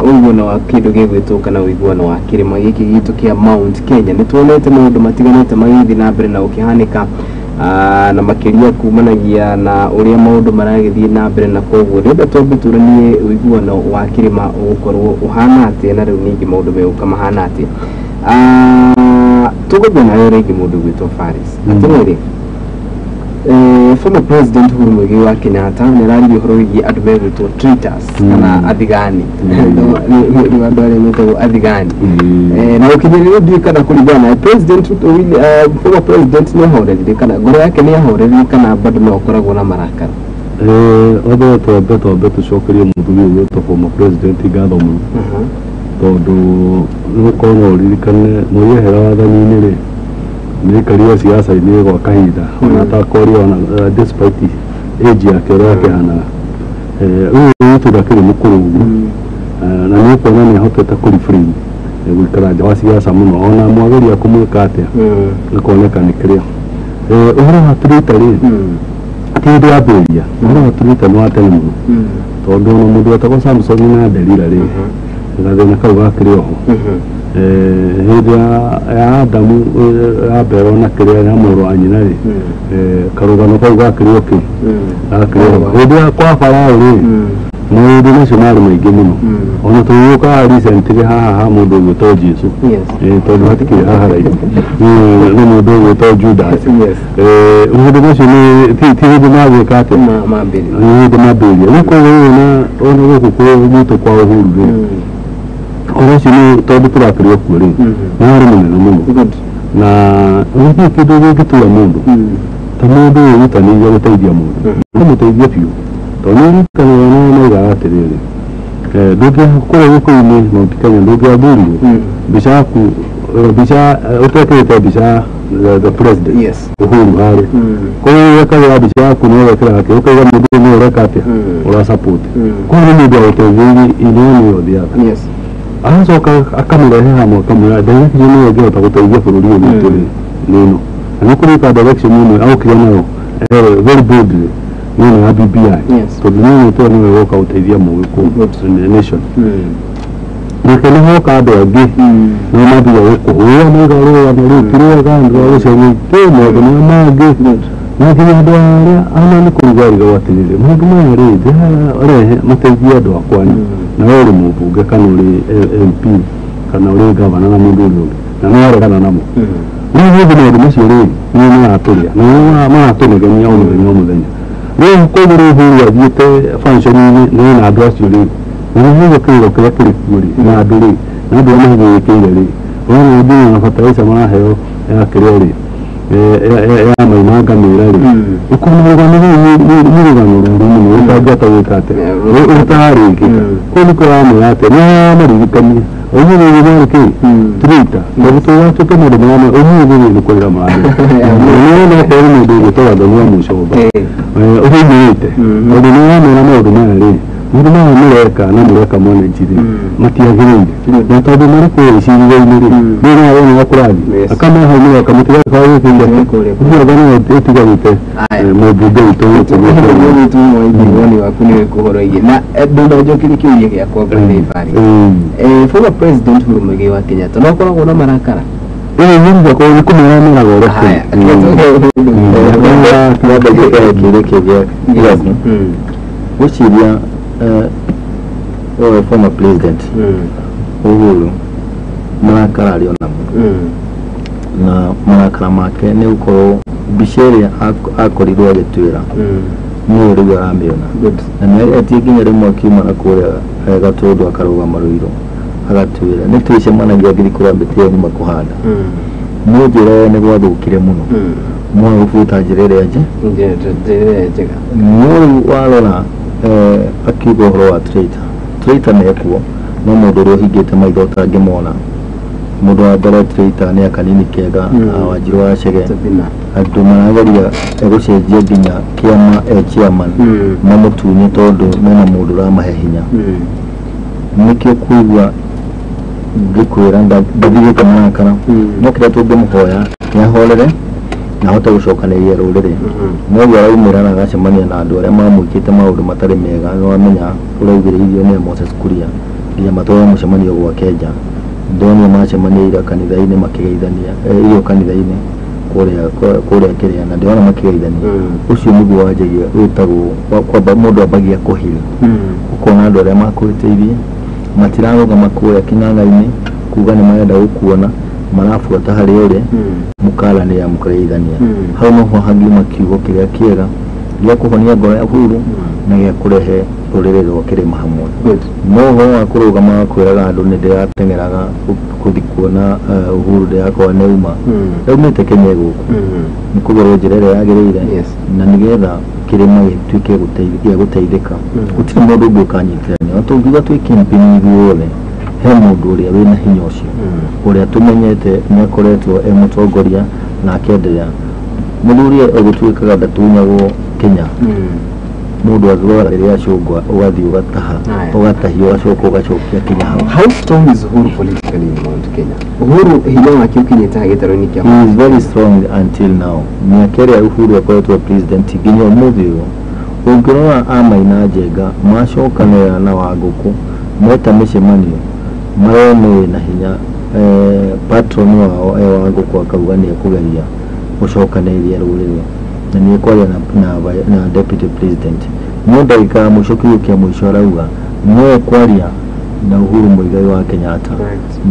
ũiguano wa kĩndũ gĩgwĩtwo kana ũiguano wa kĩrĩma gĩkĩ gitũ kĩa Mount Kenya. Nĩ tuonete maũndũ matiganĩte magĩthiĩ na mbere na gũkĩhanĩka, na makĩria kumanagia na ũrĩa maũndũ maragĩthiĩ na mbere, na koguo ndĩrenda twambe tũranie ũiguano wa kĩrĩma ũgũkorwo ũhana atĩa, na rĩu ningĩ maũndũ megũka mahana atĩa. Tũgũthiĩ nayo rĩngĩ mũndũ ũgwĩtwo Faris. Atĩrĩrĩ, former president Uhuru Muigai wa Kenyatta nĩ araririe ũhoro wĩgiĩ andũ megwĩtwo traitors kana athigani, nĩ andũ arĩa metagwo athigani, na gũkinyĩria ndiũĩ kana kũringana na president former president nĩ ahorerire kana ngoro yake nĩ ahorerire kana bado no akoragwo na marakara. Othe twambe tũcokerie mũthuri ũyũ wĩtwo former president ngatho mũno, tondũ nĩ gũkorwo no ũririkane Moi ehera wathani-inĩ rĩ, nĩ aikarire siasa-inĩ gwa kahinda ona atakoria ona despite age yake ũrĩa akĩhanaga, Rĩu witũ ndakĩrĩ mũkũrũ ũguo na nĩ ũkuona nĩ ahotete kũrefrain gũikara nja wa siasa mũno ona mwageria kũmwĩka atĩa akoneka nĩ kĩrĩa. Ũhoro wa traitor rĩ ti hĩndĩ yambĩrĩria, ũhoro wa traitor nĩ wa tene mũno tondũ ona mũndũ wetagwo Samson na Delila rĩ gathĩna kau gakĩrĩ oho. Hĩndĩ ya Adamu ya Bero na kĩrĩa ya mũrũ wa nyina rĩ karũgano kau gakĩrĩ o kĩ gakĩrĩ oho. Hĩndĩ ya kwa Farao rĩ maũndũ macio marĩ maingĩ mũno ona tũgĩũka recently haha ha mũndũ ũgwĩtwo Jesu tondũ hatikĩrĩ haha raihu nĩ mũndũ ũgwĩtwo Judas. Maũndũ macio nĩ ti hĩndĩ magwĩka atĩa nĩ hĩndĩ mambĩrĩria. Rĩu koguo ona gũkũ gwitũ kwa Uhuru rĩ ũhoro ũcio nĩ tondũ tũrakĩrĩ o kuo rĩ nĩ warĩ mũnene mũno na gũtirĩ kĩndũ gĩngĩtura mũndũ ta mũndũ wĩrutanĩirie gũteithia mũndũ ũkamũteithia biũ tondũ nĩ ũririkanaga nĩ maugaga atĩrĩrĩ ndũngĩkũrĩa gĩkũyũ-inĩ Mount Kenya ndũngĩathurirwo mbica yaku mbica ũtekĩrĩte mbica the president Uhuru harĩa koguo wekagĩra mbica yaku na ũgekĩra gakĩ ũkauga mũndũ ũyũ nĩwe ũreka atĩa ũra support. Koguo nĩ mũndũ wagũteithĩrĩirie in one way or the other. Aracoka akamũrehe hamwe akamwĩra direction ĩyo ĩngĩhota gũteithia bũrũri ũyũ witũ rĩ nĩ ĩno na nĩ kũrĩka direction ĩmwe aokire nayo very boldly nĩ ĩno ya BBI tondũ nĩ ĩno nĩwe ũgoka gũteithia mũgĩkũyũ nation. Nake nĩ hoka andũ angĩ nĩ mambia gũkũhũra mauga rũgano rũu ti rwega nĩ rwa gũcenjia maũndũ marĩa mangĩ na nginya andũ arĩa ana nĩ kũruga rigagwo atĩrĩrĩ maũndũ maya rĩ ndĩrarehe mateithie andũ akwa na we ũrĩ mũmbunge kana ũrĩ MP kana ũrĩ gavana na mũndũ ũrĩa ũngĩ na nĩ waregana namo. Rĩu gũthĩ maũndũ macio rĩ nĩ maratũrĩa na nĩ maratũnegenia o mũthenya o mũthenya. Rĩu koguo rĩu Uhuru athiĩte function-inĩ na ena andũ acio rĩ na nĩ kĩrĩro kĩrĩa kĩrĩ kuo rĩ na andũ rĩ na andũ arĩa mahinyĩrĩkĩire rĩ ona nginya na bataraitha maraheo ya kĩrĩa rĩ ya maina ngamĩra rĩ ũkona rũgano rũu nĩ rũgano rũru mũno ũtangĩhota gwĩka atĩa ũtararĩkĩka. Koguo nĩkĩo ũramwĩra atĩa nĩ aramaririkania ũmũthĩ ũyũ marĩ kĩ traitor tondũ tũgatuĩka maũndũ marĩa ũmũthĩ ũyũ nĩ kũrĩra mararĩra. Nĩwona okorwo nĩ mũndũ ũgwĩtwo Gathoni wa Mũcomba ũhinyĩrĩte tondũ nĩ ũramwĩra maũndũ maya rĩ maũndũ maya mũreka na mũreka mwananchi rĩ matiagĩrĩire na tondũ marĩ kũrĩa iciriro-inĩ rĩ nĩ ũrona kũrathiĩ akamera hau mũroka mũtigakaga gwĩkĩire ũguo no ũtigarĩte mũmbunge witũ witũ woni waku nĩ wĩkũ ũhoro wĩgiĩ na ndũnanjokerie kĩũria gĩakwa Brother former president Uhuru Muigai wa Kenyatta no akoragwo na marakara nĩ nĩ kũmera meraga ũrĩa kĩũria kĩu gĩaku gwĩciria former president Uhuru marakara arĩ o namo na marakara make nĩ gũkorwo mbica ĩrĩa akorirwo agĩtwĩra nĩyo rĩu aramĩona na nĩ etie nginya rĩmwe akiuma na kũrĩa Gatũndũ akarũgama Rũirũ agatwĩra nĩ twĩcemanagia ngiri kũrĩa mĩtĩ yanyu kũhanda no njĩra nĩ gwathũkire mũno mwaga gũbuta njĩra ĩrĩa njega no rĩu warora akiuga ũhoro wa traitor traitor nĩ ekuo no mũndũ ũrĩa ũhingĩte maitho ũtangĩmona mũndũ wa mbere traitor nĩ akanini kega Wanjirũ wa Chege andũ marageria gũcenjia nginya kĩama e chairman mamũtunye tondũ mena mũndũ ũramahe hinya nĩkĩo kũigua ngĩkwĩra ndathirĩte marakara no kĩrĩa tũngĩmũhoya nĩ ahorere na ahote gũcokanĩrĩria rũrĩrĩ noguo araumĩra na agacemania na andũ arĩa mamwĩkĩte maũndũ matarĩ mega nĩ wamenya ũraugĩrĩirio nĩ Moses Kuria nginya matware mũcemanio gwake nja ndonire macemania ira kanitha-inĩ makĩgeithania irio kanitha-inĩ kũrĩa kĩrĩa na ndĩrona makĩgeithania ũcio nĩguo wanjagia wĩtagwo kwamba mũndũ ambagia kũhil ũkona andũ arĩa makũhĩtĩirie matirarũgama kũrĩa kĩng'ang'a-inĩ kuga nĩ marenda gũkuona marabuata harĩa ũrĩ mũkaranĩra mũkageithania hau noho hangiuma kiugo kĩrĩa kĩega gĩa kũhonia ngoro ya Uhuru na gĩa kũrehe rũrĩrĩ rwa kĩrĩma hamwe no ũhoro wa kũrũgama wa kwĩraga andũ nĩ ndĩrateng'eraga gũthiĩ kuona Uhuru ndĩrakorwo nĩ uma yaumĩte Kenya gũkũ nĩ kũgerwo njĩra ĩrĩa yagĩrĩire na nĩgetha kĩrĩma gĩtuĩke gĩa gũteithĩka gũtirĩ mũndũ ũngĩ ũkanyitithania na tũngiuga twĩ campaign ithuothe he mũndũ ũrĩa wĩna hinya ũcio ũrĩa tũmenyete nĩ akoretwo e mũtongoria na akendelea mũthuri egũtuĩkaga ndatunyagwo Kenya Mũndũ athuaga rĩrĩa acungwa ũgathiĩ ũgataha ũgatahia ũgacoka ũgacokia kinya hau. How strong is Uhuru politically in Mount Kenya? Uhuru hinya wake ũkinyĩte ha gĩtarũ-inĩ kĩa He is very strong until now. Mĩaka ĩrĩa Uhuru akoretwo president nginya ũmũthĩ ũyũ, ũngĩrora Amaina Njenga macokanĩrĩra na Wangũkũ meta mĩcemanio marone wĩna hinya. Patron wao Wangũkũ akauga nĩ ekũgeria gũcokanĩrĩria rũrĩrĩ na nĩ ekwaria na deputy president. No ndagĩka ya mũico kiugo kĩa mũico arauga no ekwaria na Uhuru Muigai wa Kenyatta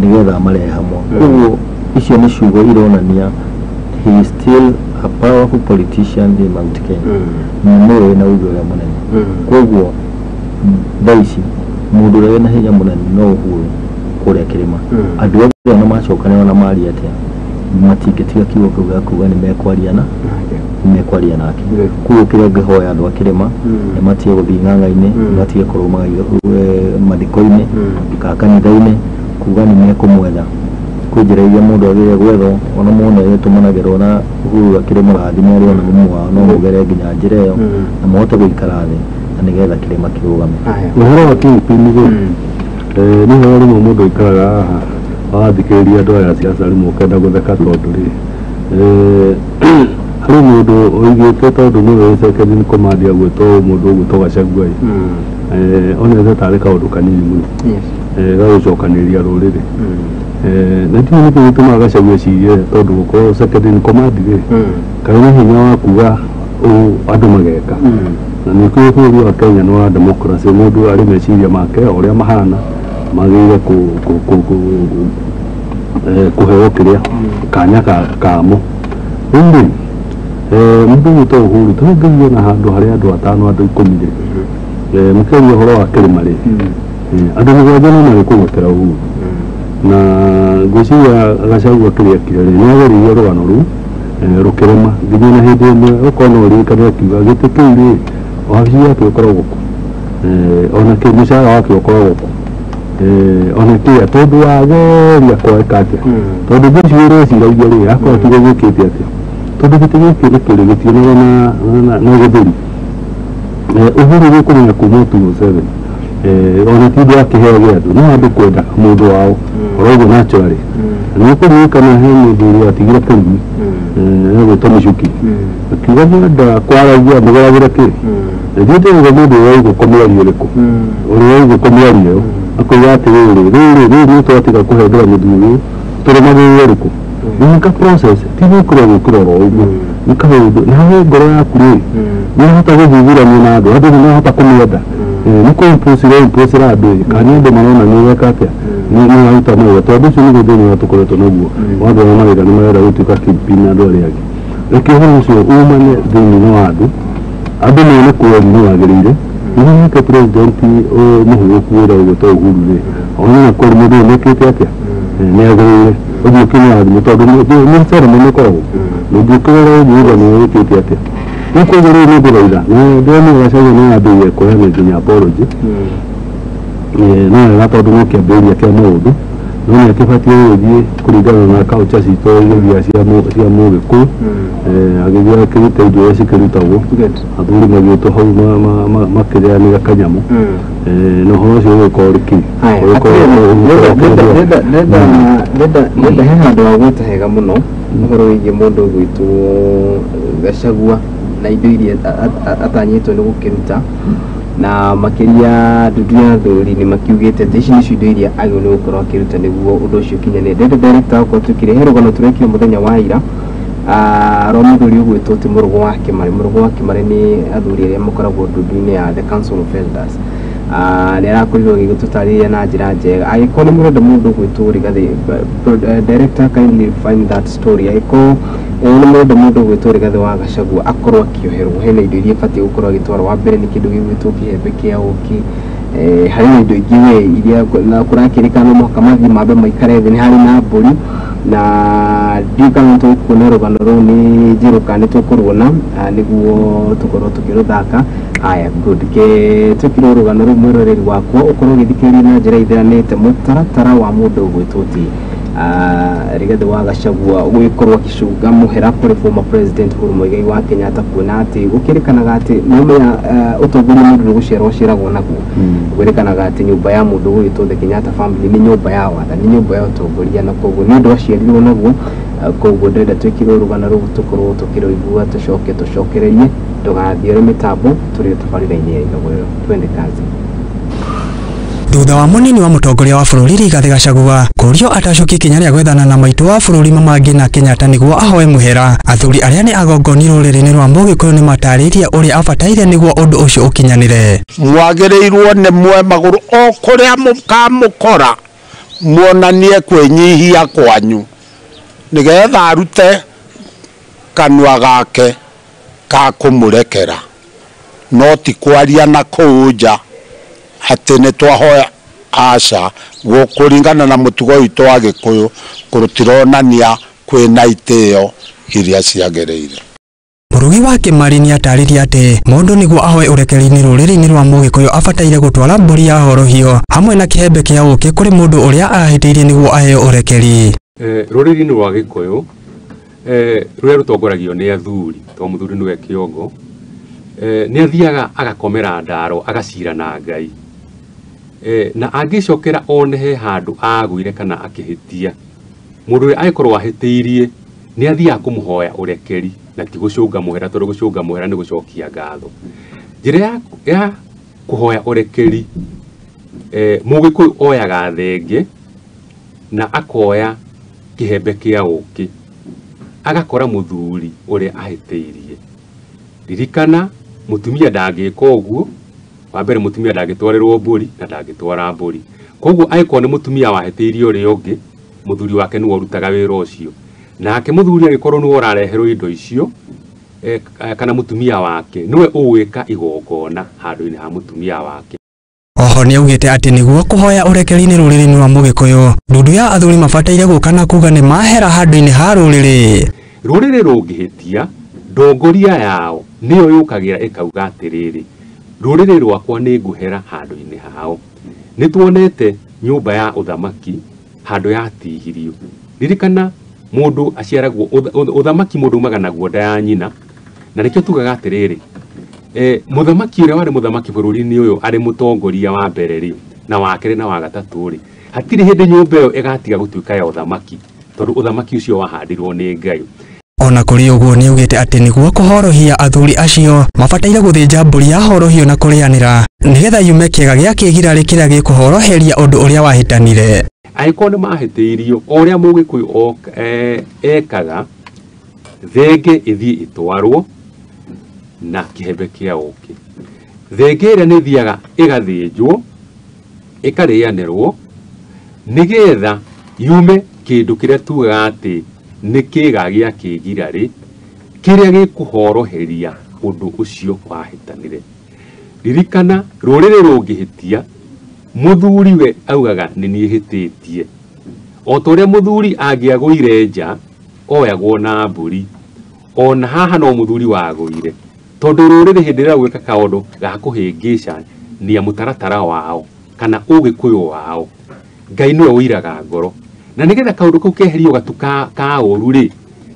nĩgetha marehe hamwe. Koguo icio nĩ ciugo ironania he is still a powerful politician in Mount Kenya. Na nĩwe wĩna uge ũrĩa mũnene. Koguo thaa ici mũndũ ũrĩa wĩna hinya mũnene no Uhuru kũrĩa kĩrĩma. Andũ othe ona macokanĩrĩra na maria atĩa matingĩtiga kiugo kĩu gĩa kuga nĩ mekwaria na nĩ mekwaria nake. Koguo kĩrĩa ũngĩhoya andũ a kĩrĩma nĩ matige gũthiĩ ng'ang'a-inĩ, nĩ matige kũrũmaga mathiko-inĩ kana kanitha-inĩ kuga nĩ mekũmwetha. Kwĩ njĩra iria mũndũ agĩrĩire gwethwo ona mona ĩtũmanagĩrwo na Uhuru akĩrĩ mũrathime arĩ ona mumu wao no mũgere nginya njĩra ĩyo na mũhote gũikara thĩ na nĩgetha kĩrĩma kĩrũgame. Ũhoro wa kingpin rĩ, nĩ ũhoro rĩmwe mũndũ aikaraga haha wathikĩrĩria andũ aya a siasa rĩmwe ũkenda gũtheka tondũ rĩ harĩ mũndũ oigĩte tondũ nĩwe second in command agwĩtwo mũndũ ũgwĩtwo Gachagua ĩ, onete tarĩ kaũndũ kanini mũno gagũcokanĩrĩria rũrĩrĩ. Na ndiũĩ nĩkĩ gĩtũmaga Gachagua ecirie tondũ gũkorwo second in command rĩ kaĩ nĩ hinya wa kuga ũũ andũ mageka. Na nĩ kũĩ bũrũri wa Kenya nĩ wa democracy, mũndũ arĩ meciria make o ũrĩa mahana magĩrĩire kũheo kĩrĩa kanya kamo. Rĩu rĩ mũndũ ũgwĩtwo Uhuru ta ũngĩthiĩ na handũ harĩ andũ atano andũ 10 rĩ, mũkĩaria ũhoro wa kĩrĩma rĩ, andũ 7 no marĩkũgwetera Uhuru. Na ngwĩciria Gachagua kĩrĩa ekire rĩ nĩ ageririe rũgano rũu rũkĩrema nginya na hĩndĩ ĩmwe okorwo no ũririkane akiuga gĩtĩ kĩu rĩ wabici yake ĩkoragwo kũ, ona kĩ mũcara wake ũkoragwo kũ, ona kĩa tondũ wageria kweka atĩa tondũ ngwĩciria ũreciragia rĩ akorwo tigo gwĩkĩte atĩa tondũ gĩtĩ gĩkĩ nĩ kĩrĩ gĩtionagwo na gĩthũri. Uhuru gũkũmenya kuma 2007 ona ti ũndũ akĩheo gĩa andũ no andũ kwenda mũndũ wao oroguo naturally. Na nĩ ũkũririkana he mũndũ ũrĩa watigire Kĩrumi egwĩtwo Michuki akiuga mwenda kwaragia mũgeragĩre kĩ na ithuĩ tũrauga mũndũ ũrĩa waigũkũ mĩario ĩrĩkũ ũrĩa waigũkũ mĩario ĩyo akauga atĩrĩrĩ rĩrĩ rĩu nĩ twatiga kũhengera mũthuri ũyũ tũrũmagĩrĩre rĩkũ. Nĩ ka process ti gũkĩra gũkĩra oro ũguo nĩ kaũndũ na he ngoro yaku rĩ nĩ ũrahota gũthuthurania na andũ andũ nĩ marahota kũmĩenda nĩ kũ impose andũ kana nĩ andũ marona nĩ ũreka atĩa nĩ ũraruta mawĩra tondũ ũcio nĩguo thĩna ũrĩa tũkoretwo naguo wa andũ arĩa mareka nĩ marenda gũtuĩka kingpin na andũ arĩa angĩ. Reke ũhoro ũcio umane thĩinĩ wa andũ andũ mone kweli nĩ wagĩrĩire nĩguo wake president mũhũgũku ũrĩa ũgwĩtwo Uhuru rĩ one kweli mũndũ ũyũ nĩekĩte atĩa nĩ agĩrĩire ũthiĩ ũkĩmũrathime tondũ nĩ ceremony ĩkoragwo ndũngĩ ũkĩrora ũguo uga nĩ wĩkĩte atĩa. Rĩu koguo rĩu nĩ ngũthaitha na ndĩrona Gachagua nĩ yambĩrĩria kũheana nginya apology no wega tondũ no kĩambĩrĩria kĩa maũndũ no nĩ akĩbatiĩ gũgĩthiĩ kũringana na culture citũ iria cia mũgĩkũyũ agĩthiĩ akĩruta indo iria cikĩrutagwo athuri magĩtwo hau makĩrĩanĩra kanyamũ na ũhoro ũcio ũgĩkorwo ũrĩ kĩ Ndenda he handũ wagweta hega mũno ũhoro wĩgiĩ mũndũ ũgwĩtwo Gachagua na indo iria atanyĩtwo nĩ gũkĩruta na makĩria ndundu ya athuri nĩ makiugĩte atĩ ici nĩcio indo iria agĩrĩirwo nĩ gũkorwo akĩruta nĩguo ũndũ ũcio ũkinyanĩre. Ndenda director okorwo tũkĩrĩ he rũgano tũrekire mũthenya wa ira rwa mũthuri ũgwĩtwo ti Mũrũgũ wa Kĩmarĩ. Mũrũgũ wa Kĩmarĩ nĩ athuri arĩa makoragwo ndundu-inĩ ya the Council of Elders. Nĩ arakorirwo agĩgĩtũtarĩria na njĩra njega. Angĩkorwo nĩ mũrenda mũndũ ũgwĩtwo Rigathĩ, director kindly find that story. Angĩkorwo nĩ mũrenda mũndũ ũgwĩtwo Rigathĩ wa Gachagua akorwo akĩoherwo hena indo iria ibatiĩ gũkorwo agĩtwarwo. Wa mbere nĩ kĩndũ gĩgwĩtwo kĩhembe kĩa ũkĩ, harĩ na indo ingĩ we iria na kũrakĩrĩkana no mũhaka mathiĩ mambe maikare thĩ, nĩ harĩ na mbũri na ndiũĩ kana nĩ tũkuona rũgano rũu nĩ njerũ kana nĩ tũkũruona nĩguo tũkorwo tũkĩrũthaka. Haya, good, ke twĩkĩrwo rũgano rũu mwĩroreri wakwa ũkorwo ũgĩthikĩrĩria na njĩra ithiranĩte mũtaratara wa mũndũ ũgwĩtwo ti Rigathi wa Gachagua gwikorwo akicunga muhera kũrĩ former president Uhuru Muigai wa Kenyatta, kuona atĩ gũkĩrĩkanaga atĩ nĩũmenya ũtongoria mũndũ nĩ gũciarwo aciaragwo naguo. Gwĩrĩkanaga atĩ nyũmba ya mũndũ ũgwĩtwo the Kenyatta family nĩ nyũmba ya wathani, nĩ nyũmba ya ũtongoria, na koguo nĩ ũndũ aciarirwo naguo. Koguo ndĩrenda twĩkĩrwo rũgano rũu tũkorwo tũkĩrũigua, tũcoke tũcokererie, ndũgathiore mĩtambo, tũrĩ tabarĩra-inĩ ya Ithogorero. Twende kazi. Thutha wa munini wa mutongoria wa bũrũri Rigathi Gachagua kũrio atacokie ikinya rĩa gwethana na maitũ wa bũrũri Mama Ngina Kenyatta nĩguo ahoe mũhera, athuri arĩa nĩ agongoni rũrĩrĩ-inĩ rwa Mũgĩkũyũ nĩ matarĩirie ũrĩa abataire nĩguo ũndũ ũcio ũkinyanĩre. Mwagĩrĩirwo nĩ mwe magũrũ o kũrĩa mũkamũkora, muonanie kwĩnyihia kwanyu nĩgetha arute kanua gake ka kũmũrekera, no ti kwaria na kũu nja atĩ nĩ twahoya. Aca, kũringana na mũtugo witũ wa Gĩkũyũ kũrũtironania kwĩna itĩo iria ciagĩrĩire. Mũrugi wa Kĩmari nĩatarĩria atĩ mũndũ nĩguo ahoe ũrekeri-inĩ rũrĩrĩ-inĩ rwa Mũgĩkũyũ abataire gũtwara mbũri ya horohio hamwe na kĩhembe kĩa ũkĩ kũrĩ mũndũ ũrĩa ahĩtĩirie nĩguo aheo ũrekeri. Rũrĩrĩ-inĩ rwa Gĩkũyũ rũrĩa rũtongoragio nĩ athuri, tondũ mũthuri nĩwe kĩongo, nĩ athiaga agakomera ndaro agacira na Ngai, na angĩcokera one he handũ agũire kana akĩhĩtia, mũndũ ũrĩa angĩkorwo ahĩtĩirie nĩ athiaga kũmũhoya ũrekeri na ti gũcũnga mũhera, tondũ gũcũnga mũhera nĩ gũcokia ngatho. Njĩra ya kũhoya ũrekeri, Mũgĩkũyũ oyaga thenge na akoya kĩhembe kĩa ũkĩ, agakora mũthuri ũrĩa ahĩtĩirie. Ririkana mũtumia ndangĩka ũguo. Wa mbere mũtumia ndangĩtwarĩrwo mbũri na ndangĩtwara mbũri, koguo angĩkorwo nĩ mũtumia wahĩtĩirie ũrĩa ũngĩ, mũthuri wake nĩwe ũrutaga wĩra ũcio, nake mũthuri angĩkorwo nĩwe ũrareherwo indo icio, kana mũtumia wake nĩwe ũgwĩka igongona handũ-inĩ ha mũtumia wake. Oho nĩaugĩte atĩ nĩguo kũhoya ũrekeri-inĩ rũrĩrĩ-inĩ rwa Mũgĩkũyũ, ndundu ya athuri mabataire gũka na kuga nĩ mahera handũ-inĩ ha rũrĩrĩ. Rũrĩrĩ rũngĩhĩtia, ndongoria yao nĩyo yũkagĩra ĩkauga atĩrĩrĩ, rũrĩrĩ rwakwa nĩ ngũhera handũ-inĩ hao. Nĩ tuonete nyũmba ya ũthamaki handũ yatihirio. Ririkana mũndũ aciaragwo ũthamaki mũndũ umaga naguo nda ya nyina, na nĩkĩo tugaga atĩrĩrĩ, mũthamaki ũrĩa warĩ mũthamaki bũrũri-inĩ ũyũ arĩ mũtongoria wa mbere rĩ, na wa kerĩ na wa gatatũ rĩ, hatirĩ hĩndĩ nyũmba ĩyo ĩgatiga gũtuĩka ya ũthamaki, tondũ ũthamaki ũcio wahandirwo nĩ Ngai. Ona kũrĩ ũguo nĩaugĩte atĩ nĩguo kũhorohia athuri acio mabataire gũthĩnja mbũri ya horohio na kũrĩanĩra nĩgetha yume kĩega gĩa kĩgirarĩ kĩrĩa gĩkũhoroheria ũndũ ũrĩa wahĩtanire. Angĩkorwo nĩ mahĩtĩirio, o ũrĩa Mũgĩkũyũ ekaga, thenge ĩthiĩ ĩtwarwo na kĩhembe kĩa ũkĩ. Thenge ĩrĩa nĩ ĩthiaga ĩgathĩnjwo, ĩkarĩanĩrwo nĩgetha yume kĩndũ kĩrĩa tugaga atĩ nĩ kĩga gĩa kĩgirarĩ kĩrĩa gĩkũhoroheria ũndũ ũcio wahĩtanire. Ririkana rũrĩrĩ rũngĩhĩtia, mũthuri we augaga nĩ niĩ hĩtĩtie. O ta ũrĩa mũthuri angĩagũire nja oyagwo na mbũri, ona haha no mũthuri wagũire, tondũ rũrĩrĩ hĩndĩ ĩrĩa gwĩka kaũndũ ga kũhĩngĩcania mũtaratara wao kana ũgĩkũyũ wao, Ngai nĩwe ũiraga ngoro, na nĩgetha kaũndũ kau keherio gatu ka ũru rĩ,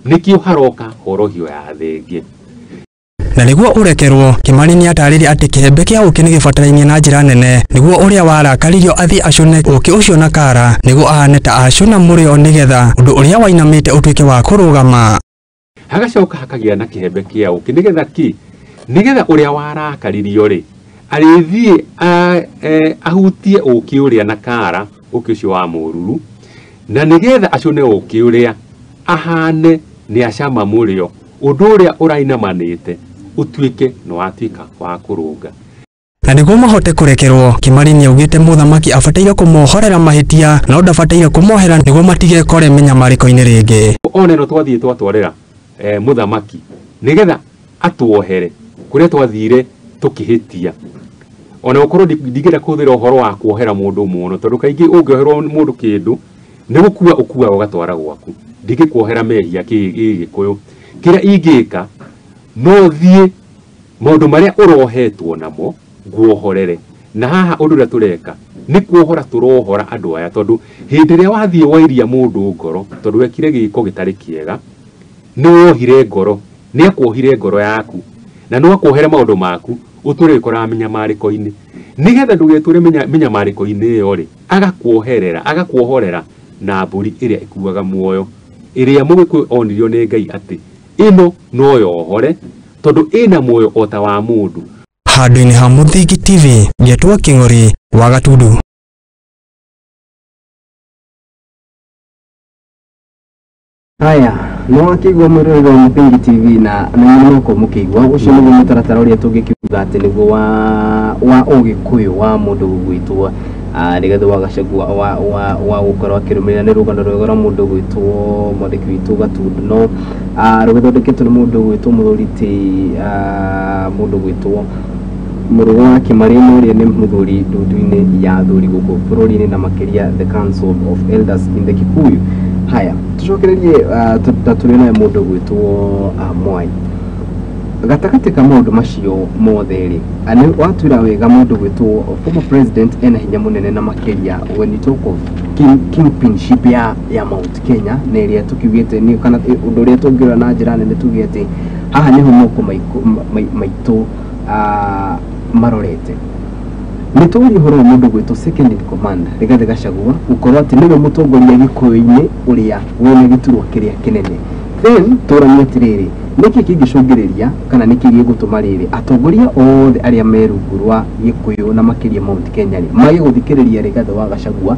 nĩkĩo haroka horohio ya thenge. Na nĩguo ũrekerwo, Kĩmani nĩatarĩria atĩ kĩhembe kĩa ũkĩ nĩgĩbatarainie na njĩra nene nĩguo ũrĩa warakaririo athiĩ acũne ũkĩ ũcio na kara nĩguo ahane ta acũna mũrĩo nĩgetha ũndũ ũrĩa wainamĩte ũtuĩke wa kũrũgama. Hagacoka hakagĩa na kĩhembe kĩa ũkĩ nĩgetha kĩ, nĩgetha ũrĩa warakaririo rĩ arĩthiĩ ahutie ũkĩ ũrĩa na kara, ũkĩ ũcio wa mũruru, na nĩgetha acũne ũkĩ ũrĩa ahane nĩ acama mũrĩo, ũndũ ũrĩa ũrainamanĩte ũtuĩke nĩ watuĩka wa kũrũnga. Na nĩguo mahote kũrekerwo, Kĩmari nĩaugĩte mũthamaki abataire kũmohorera mahĩtia no ndabataire kũmohera nĩguo matigekore mĩnyamarĩko-inĩ rĩngĩ. Ona ĩno twathiĩ twatwarĩra mũthamaki nĩgetha atuohere kũrĩa twathire tũkĩhĩtia. Ona gũkorwo ndingĩenda kũhũthĩra ũhoro wa kuohera mũndũ mũno, tondũ kaingĩ ũngĩoherwo mũndũ kĩndũ nĩ gũkua ũkuaga ũgatwara gwaku. Ndingĩkuohera mehia Gĩkũyũ. Kĩrĩa ingĩka no thiĩ maũndũ marĩa ũrohetwo namo nguohorere, Na haha ũndũ ũrĩa tũreka nĩ kuohora tũrohora andũ aya, tondũ hĩndĩ ĩrĩa wathiĩ wairia mũndũ ngoro tondũ wekire gĩko gĩtarĩ kĩega, nĩ wohire ngoro, nĩ akuohire ngoro yaku na no akuohere maũndũ maku ũtũre wĩkoraga mĩnyamarĩko-inĩ. Nĩgetha ndũgetũre mĩnyamarĩko-inĩ ĩyo rĩ, agakuoherera, agakuohorera na mbũri ĩrĩa ĩkuaga muoyo, ĩrĩa Mũgĩkũyũ onirio nĩ Ngai atĩ ĩno no yohore tondũ ĩna muoyo o ta wa mũndũ. Handũ-inĩ ha Mũthingi TV, ngetwo Kĩng'ori wa Gatundu. Haya, no akĩigua mwĩroreri wa Mũthingi TV na nĩmũko mũkĩigua ũcio nĩguo mũtaratara ũrĩa tũngĩkiuga atĩ nĩguo wa Ũgĩkũyũ wa mũndũ gũgwĩtwo Rigathĩ wa Gachagua wa gũkorwo akĩrũmĩrĩra nĩ rũgano rwega rwa mũndũ gwĩtwo mwandĩki witũ Gatundu, no rũgĩthondeketwo nĩ mũndũ gwĩtwo mũthuri ti mũndũ gwĩtwo Mũrũgũ wa Kĩmarĩma ũrĩa nĩ mũthuri ndundu-inĩ ya athuri gũkũ bũrũri-inĩ na makĩria the Council of Elders in the Kikuyu. Haya, tucokererie ta tũrĩ naye mũndũ gwĩtwo Mwai. Gatagatĩ ka maũndũ macio mothe rĩ, nĩ watwĩra wega mũndũ gwĩtwo former president ena hinya mũnene na makĩria when you talk of kingpinship ya Mount Kenya, na ĩrĩa tũkiugĩte nĩ kana ũndũ ũrĩa tũngĩrora na njĩra nene tuge atĩ haha nĩho moko maitũ marorete. Nĩ tũrie ũhoro wa mũndũ gwĩtwo second in command Rigathĩ Gachagua gũkorwo atĩ nĩwe mũtongoria Gĩkũyũ-inĩ ũrĩa wĩna gĩturwa kĩrĩa kĩnene. Then tũranie atĩrĩrĩ, nĩkĩ kĩngĩcũngĩrĩria kana nĩkĩ gĩgũtũma rĩrĩ atongoria othe arĩa me rungu rwa Gĩkũyũ na makĩria Mount Kenya rĩ mage gũthikĩrĩria Rigathĩ wa Gachagua,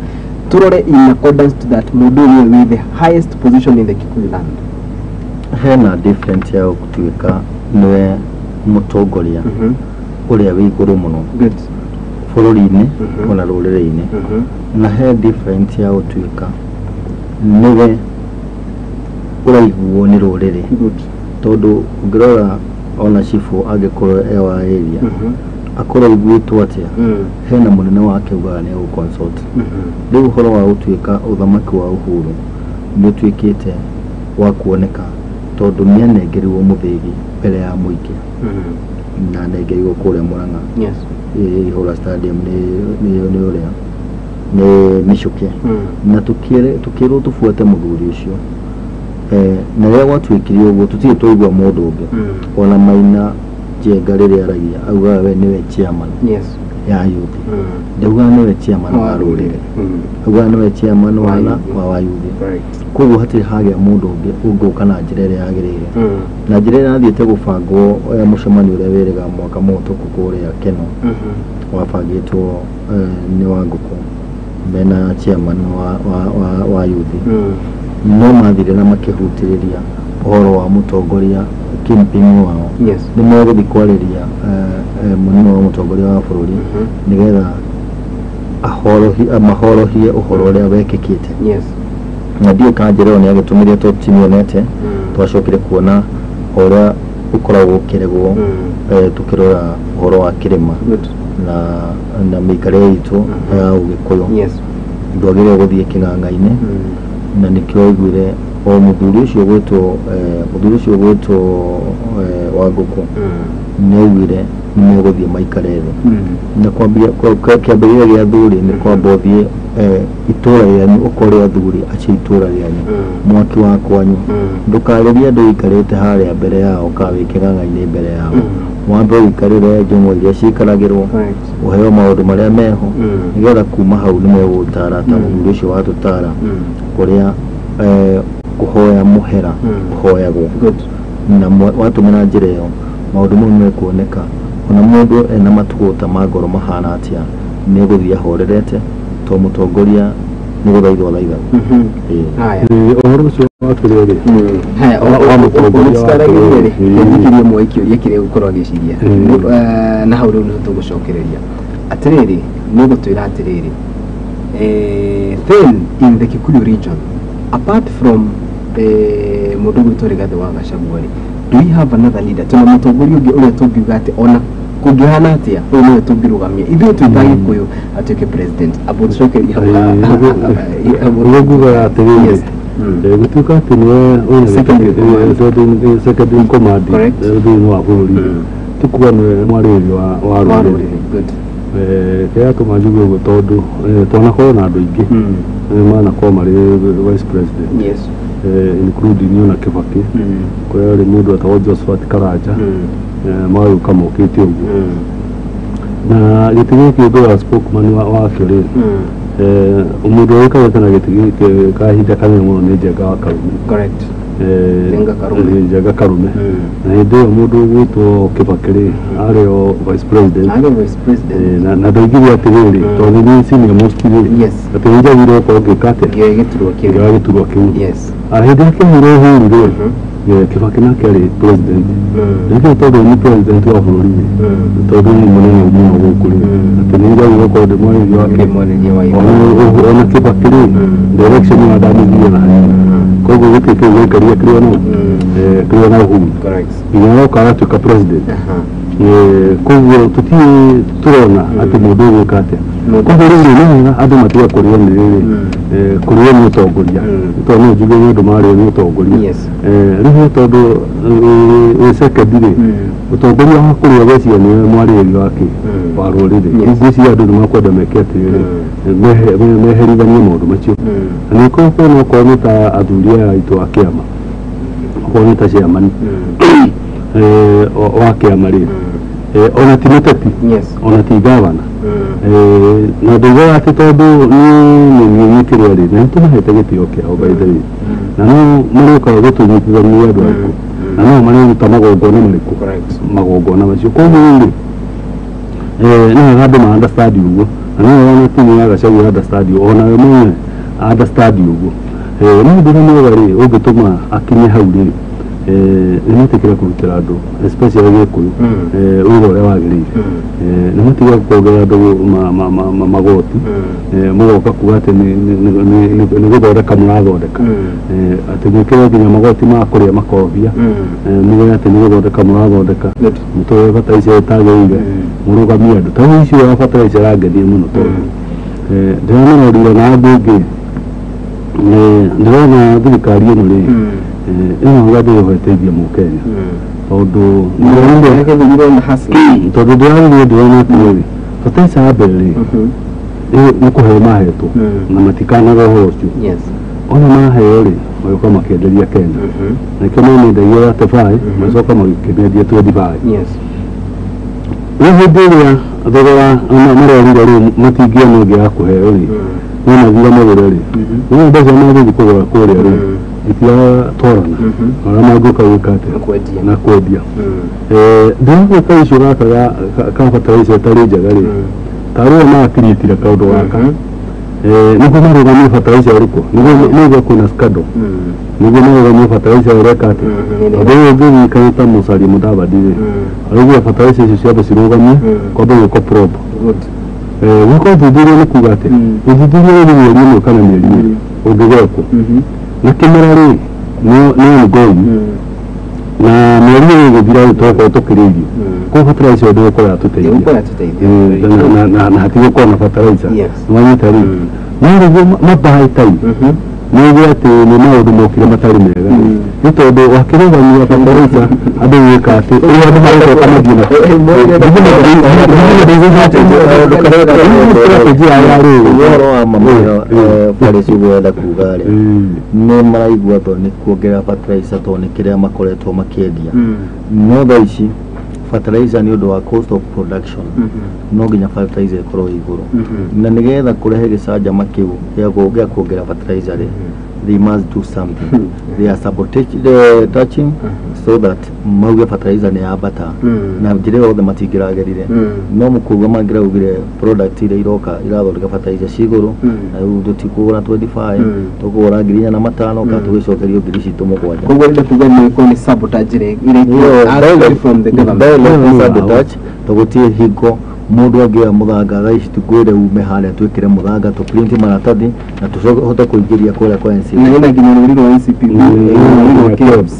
tũrore in accordance to that mũndũ ũyũ nĩwe wĩ the highest position in the Kikuyu land. Hena different ya gũtuĩka nĩwe mũtongoria ũrĩa wĩ igũrũ mũno bũrũri-inĩ ona rũrĩrĩ-inĩ, na he different ya gũtuĩka nĩwe ũraiguo nĩ rũrĩrĩ. Tondũ ũngĩrora ona cibũ angĩkorwo e wa area akorwo aiguĩtwo atĩa, hena mũnene wake ugaga nĩ egũ-consult. Rĩu ũhoro wa gũtuĩka ũthamaki wa Uhuru nĩ ũtuĩkĩte wa kuoneka tondũ nĩ anengerirwo mũthĩgi mbere ya mũingĩ na anengerirwo kũrĩa Murang'a. Ihũra Stadium nĩ ũrĩa nĩ Mĩcũke, na tũkĩrwo tũbuate mũthuri ũcio. Na rĩrĩa gwatuĩkire ũguo tũtirĩ twaigua mũndũ ũngĩ. Ona Maina Njenga rĩrĩa aragia augaga we nĩwe chairman ya youth, ndaugaga nĩwe chairman wa rũrĩrĩ, augaga nĩwe chairman wa youth. Koguo hatirĩ hagĩa mũndũ ũngĩ ũngĩũka na njĩra ĩrĩa yagĩrĩire, na njĩra ĩrĩa yathiĩte gũbangwo mũcemanio ũrĩa wĩrĩga mwaka mũhĩtũku kũrĩa Keno wabangĩtwo nĩ Wangũkũ mena chairman wa youth, no mathire na makĩhutĩrĩria ũhoro wa mũtongoria kingpin wao. Nĩ megũthiĩ kwarĩria mũnene wa mũtongoria wa bũrũri nĩgetha mahorohie ũhoro ũrĩa wekĩkĩte. Na ndiũĩ kana njĩra ĩyo nĩ agĩtũmĩrire tondũ timĩonete, twacokire kuona ũrĩa ũkoragwo ũkĩregwo tũkĩrora ũhoro wa kĩrĩma na mĩikarĩre itũ ya Ũgĩkũyũ. Ndwagĩrĩire gũthiĩ kĩng'ang'a-inĩ, na nĩkĩo waiguire o mũthuri ũcio gwĩtwo Wangũkũ nĩ augire nĩ megũthiĩ maikare thĩ. Na kwambia kĩambĩrĩria gĩa athuri nĩ kwamba ũthiĩ itũra rĩanyu ũkore athuri acio itũra rĩanyu mwaki wa kwanyu, ndũkarĩrie andũ ũikarĩte harĩa mbere yao kana wĩ kĩng'ang'a-inĩ mbere yao, wambe ũikarĩre njũng'wa iria ciikaragĩrwo, ũheo maũndũ marĩa meho, nĩgetha kuma hau nĩ megũgũtara ta mũthuri ũcio watũtara kũrĩa kũhoya mũhera ũhoyagwo, na watũmĩra njĩra ĩyo maũndũ mau nĩmekuoneka. Ona mũndũ ena matũgũta ma ngoro mahana atĩa nĩ egũthiĩ ahorerete tondũ mũtongoria nĩ gũthaithwo athaithagwo. Ũhoro ũcio wa atĩrĩrĩ, Haya, wa mũtongoria wa ũtaragĩrie rĩ, bũrũri. Njikĩrie Mwai kĩũria kĩrĩa ũgũkorwo agĩciria na hau rĩu nĩho tũgũcokereria. Atĩrĩrĩ, nĩ ũgũtwĩra atĩrĩrĩ, then in the Kikuyu region, apart from mũndũ gwĩtwo Rigathĩ wa Gachagua rĩ, do we have another leader? Tuna mũtongoria ũngĩ ũrĩa tũngiuga atĩ ona kũngĩhana atĩa ũyũ nĩwe tũngĩrũgamia ithuĩ twĩ ta Gĩkũyũ atuĩke president? Amba ũtũcokerie hau. Ũguo ngugaga atĩrĩrĩ, gũtuĩka atĩ nĩwe wĩna Second in command. Second in command Correct. thĩinĩ wa bũrũri, ti kuga nĩwe mwarĩrĩria wa rũrĩrĩ. Good. Kĩrĩa gĩatũma njuge ũguo tondũ twanakorwo na andũ aingĩ manakorwo marĩ vice president. Yes. Including ona Kibaki, kũrĩa rĩ mũndũ etagwo Josephat Karanja, magagĩũka mokĩte ũguo na gĩtĩ gĩkĩ ũndũ wa spokesman wakĩo rĩ, mũndũ ũrĩa ũikarĩte na gĩtĩ gĩkĩ kahinda kanene mũno nĩ Njenga wa Karume. Correct. Njenga Karume. Njenga Karume. Na hĩndĩ ĩyo mũndũ ũgwĩtwo Kibaki rĩ arĩ o vice president. Arĩ vice president. Na ndoigire atĩrĩrĩ, tondũ nĩ senior most rĩ, Yes. atĩ nĩ njagĩrĩirwo gũkorwo ngĩka atĩa, Ngĩoya gĩturwa kĩu. ngĩoya gĩturwa kĩu. Yes. Hĩndĩ ĩrĩa kĩaheirwo Uhuru rĩ, Kibaki nake arĩ president. Rĩngĩ tondũ nĩ president wa bũrũri rĩ, tondũ nĩ mũnene mũno gũkũ rĩ, atĩ nĩ njagĩrĩirwo gũkorwo ndĩ mwarĩria wake. Ndĩ mwarĩria wa Ona Kibaki rĩ, direction ĩyo ndamĩthire na hanini, koguo gĩtĩ kĩu gĩaikarire kĩrĩ ona kĩrĩ ona Uhuru Correct. nginya aroka agatuĩka president. Koguo tũtirĩ tũrona atĩ mũndũ ũgwĩka atĩa. Koguo rĩu nĩ wega andũ matige kũrĩo nĩ rĩrĩ, kũrĩo nĩ ũtongoria, tondũ no njuge nĩ andũ marĩo nĩ ũtongoria. Yes. Rĩu tondũ wĩ second rĩ, ũtongoria wa kũrĩa gweciria nĩwe mwarĩrĩria wake wa rũrĩrĩ. Ngwĩciria andũ nĩ makwenda meke atĩrĩrĩ, meherithanie maũndũ macio, na nĩ ũkorwo okorwo nĩ ta athuri aya aitũ a kĩama, okorwo nĩ ta chairman wa kĩama rĩ, ona ti mũteti, Yes. ona ti gavana, na ndaugaga atĩ tondũ nĩ kĩrĩa rĩ, na nĩ tũmahete gĩtĩo kĩao by the way, na no marĩũkaga gũtũnyitithania andũ arĩkũ, na no marĩruta magongona marĩkũ, Correct. magongona macio. Koguo rĩ, nĩ wega andũ ma understand ũguo, na nĩ wega ona timu ya Gachagua understand ũguo, ona we mwenyewe understand ũguo. No ũndũ ũrĩa mwega rĩ ũngĩtũma akinye hau rĩ, nĩ metĩkĩre kũrutĩra andũ especially Gĩkũyũ wĩra ũrĩa wagĩrĩire, nĩ matige kuongerera andũ magoti, mũgoka kuga atĩ nĩ gũthondeka mũrathondeka, atĩ mwĩkĩre nginya magoti ma kũrĩa makorobia, muge atĩ nĩ gũthondeka mũrathondeka, mũtũhe bataraitha ĩtagĩrĩire, mũrũgamie andũ. Ta rĩu icio ya bataraitha ĩrangenia mũno tondũ ndĩramĩrorire na andũ ĩngĩ, ndĩrona thirikari ĩno rĩ, ĩno uga ndĩrĩhoteithia mũkenya tondũ tondũ ndĩrarĩria ndĩrona atĩrĩrĩ, bataraitha ya mbere rĩ nĩ kũheo mahetwo na matikanaga ũhoro ũcio. Yes. Ona maheo rĩ, magĩũka makĩenderia Kenya, na nĩkĩo mamendagia 35, macoka magĩkĩmendia 25. Yes. Rĩu hĩndĩ ĩrĩa thogora marerire rĩu matingĩona ĩngĩ ya kũheo rĩ, no mathire magũre rĩ, no mbeca magũthiĩ kũgũra kũrĩa rĩ itiratwarana na ũrĩa mangĩũka gwĩka atĩa Na kwendia. Na kwendia. Ndĩragwĩka icio gaka ka bataraitha ĩtarĩ njega rĩ, tarĩo marakiriitire kaũndũ gaka nĩguo marũgamie bataraitha ĩrĩkũ, nĩguo kwĩna scandal, nĩguo marũgamie bataraitha ĩreka atĩa, tondũ ũyũ ũngĩririkana ta Musalia Mudavadi rĩ, araugire bataraitha icio ciambe cirũgamie kwamba gwĩkwo probe. Good. Gwĩka ũthuthuria nĩ kuga atĩa, ũthuthuria ũrĩ mweri ũmwe kana mĩeri ĩĩrĩ ũngĩgekwo na kĩmera rĩ nĩ ongoing, na mĩeri ĩyo ĩgĩthira rĩ tũgakorwo tũkĩrĩirio koguo bataraitha ĩyo ndĩgũkorwo yatũteithia. Ndĩgũkorwo yatũteithia. Na hatigũkorwo na bataraitha. Yes. Nĩwanyita rĩu no rĩguo mabae time nĩuge atĩ nĩ maũndũ mokire matarĩ mega nĩ tondũ wakĩrũgamia bataraitha andũ gwĩka atĩ rĩu andũ magĩcoka mathiĩ na strategy ya rĩrĩ Ũhoro wa mamĩra Paris ũguo kuga rĩ, nĩ maraigua thoni kuongerera fertilizer tondũ nĩ kĩrĩa makoretwo makĩendia, no thaa ici fertilizer nĩ ũndũ wa cost of production no nginya fertilizer ĩkorwo ĩ igũrũ, na nĩgetha kũrehe gĩcanjama kĩu gĩa kuongerera fertilizer rĩ, they must do something. They are sabotage touching so that mauge fertilizer nĩ yambata na njĩra ĩyo othe matingĩragerire, no mũkuga mangĩraugire product iria iroka irathondeka fertilizer ci igũrũ, na rĩu tũtikũgũra 25, tũkũgũra 4500 kana tũgĩcokerio 7,000. Koguo rĩrĩa kuga nĩ ĩkorwo nĩ sabotage ĩrĩa Iyo, actually from the government. Direct sabotage tondũ gũtirĩ hingo mũndũ angĩoya mũthanga thaa ici tũkwĩre ume harĩa twĩkĩre mũthanga tũ print maratathi na tũhote kũingĩria kũrĩa kwa NCP. Na ĩna nginya rũri rwa NCP, rũri rwa KEBS.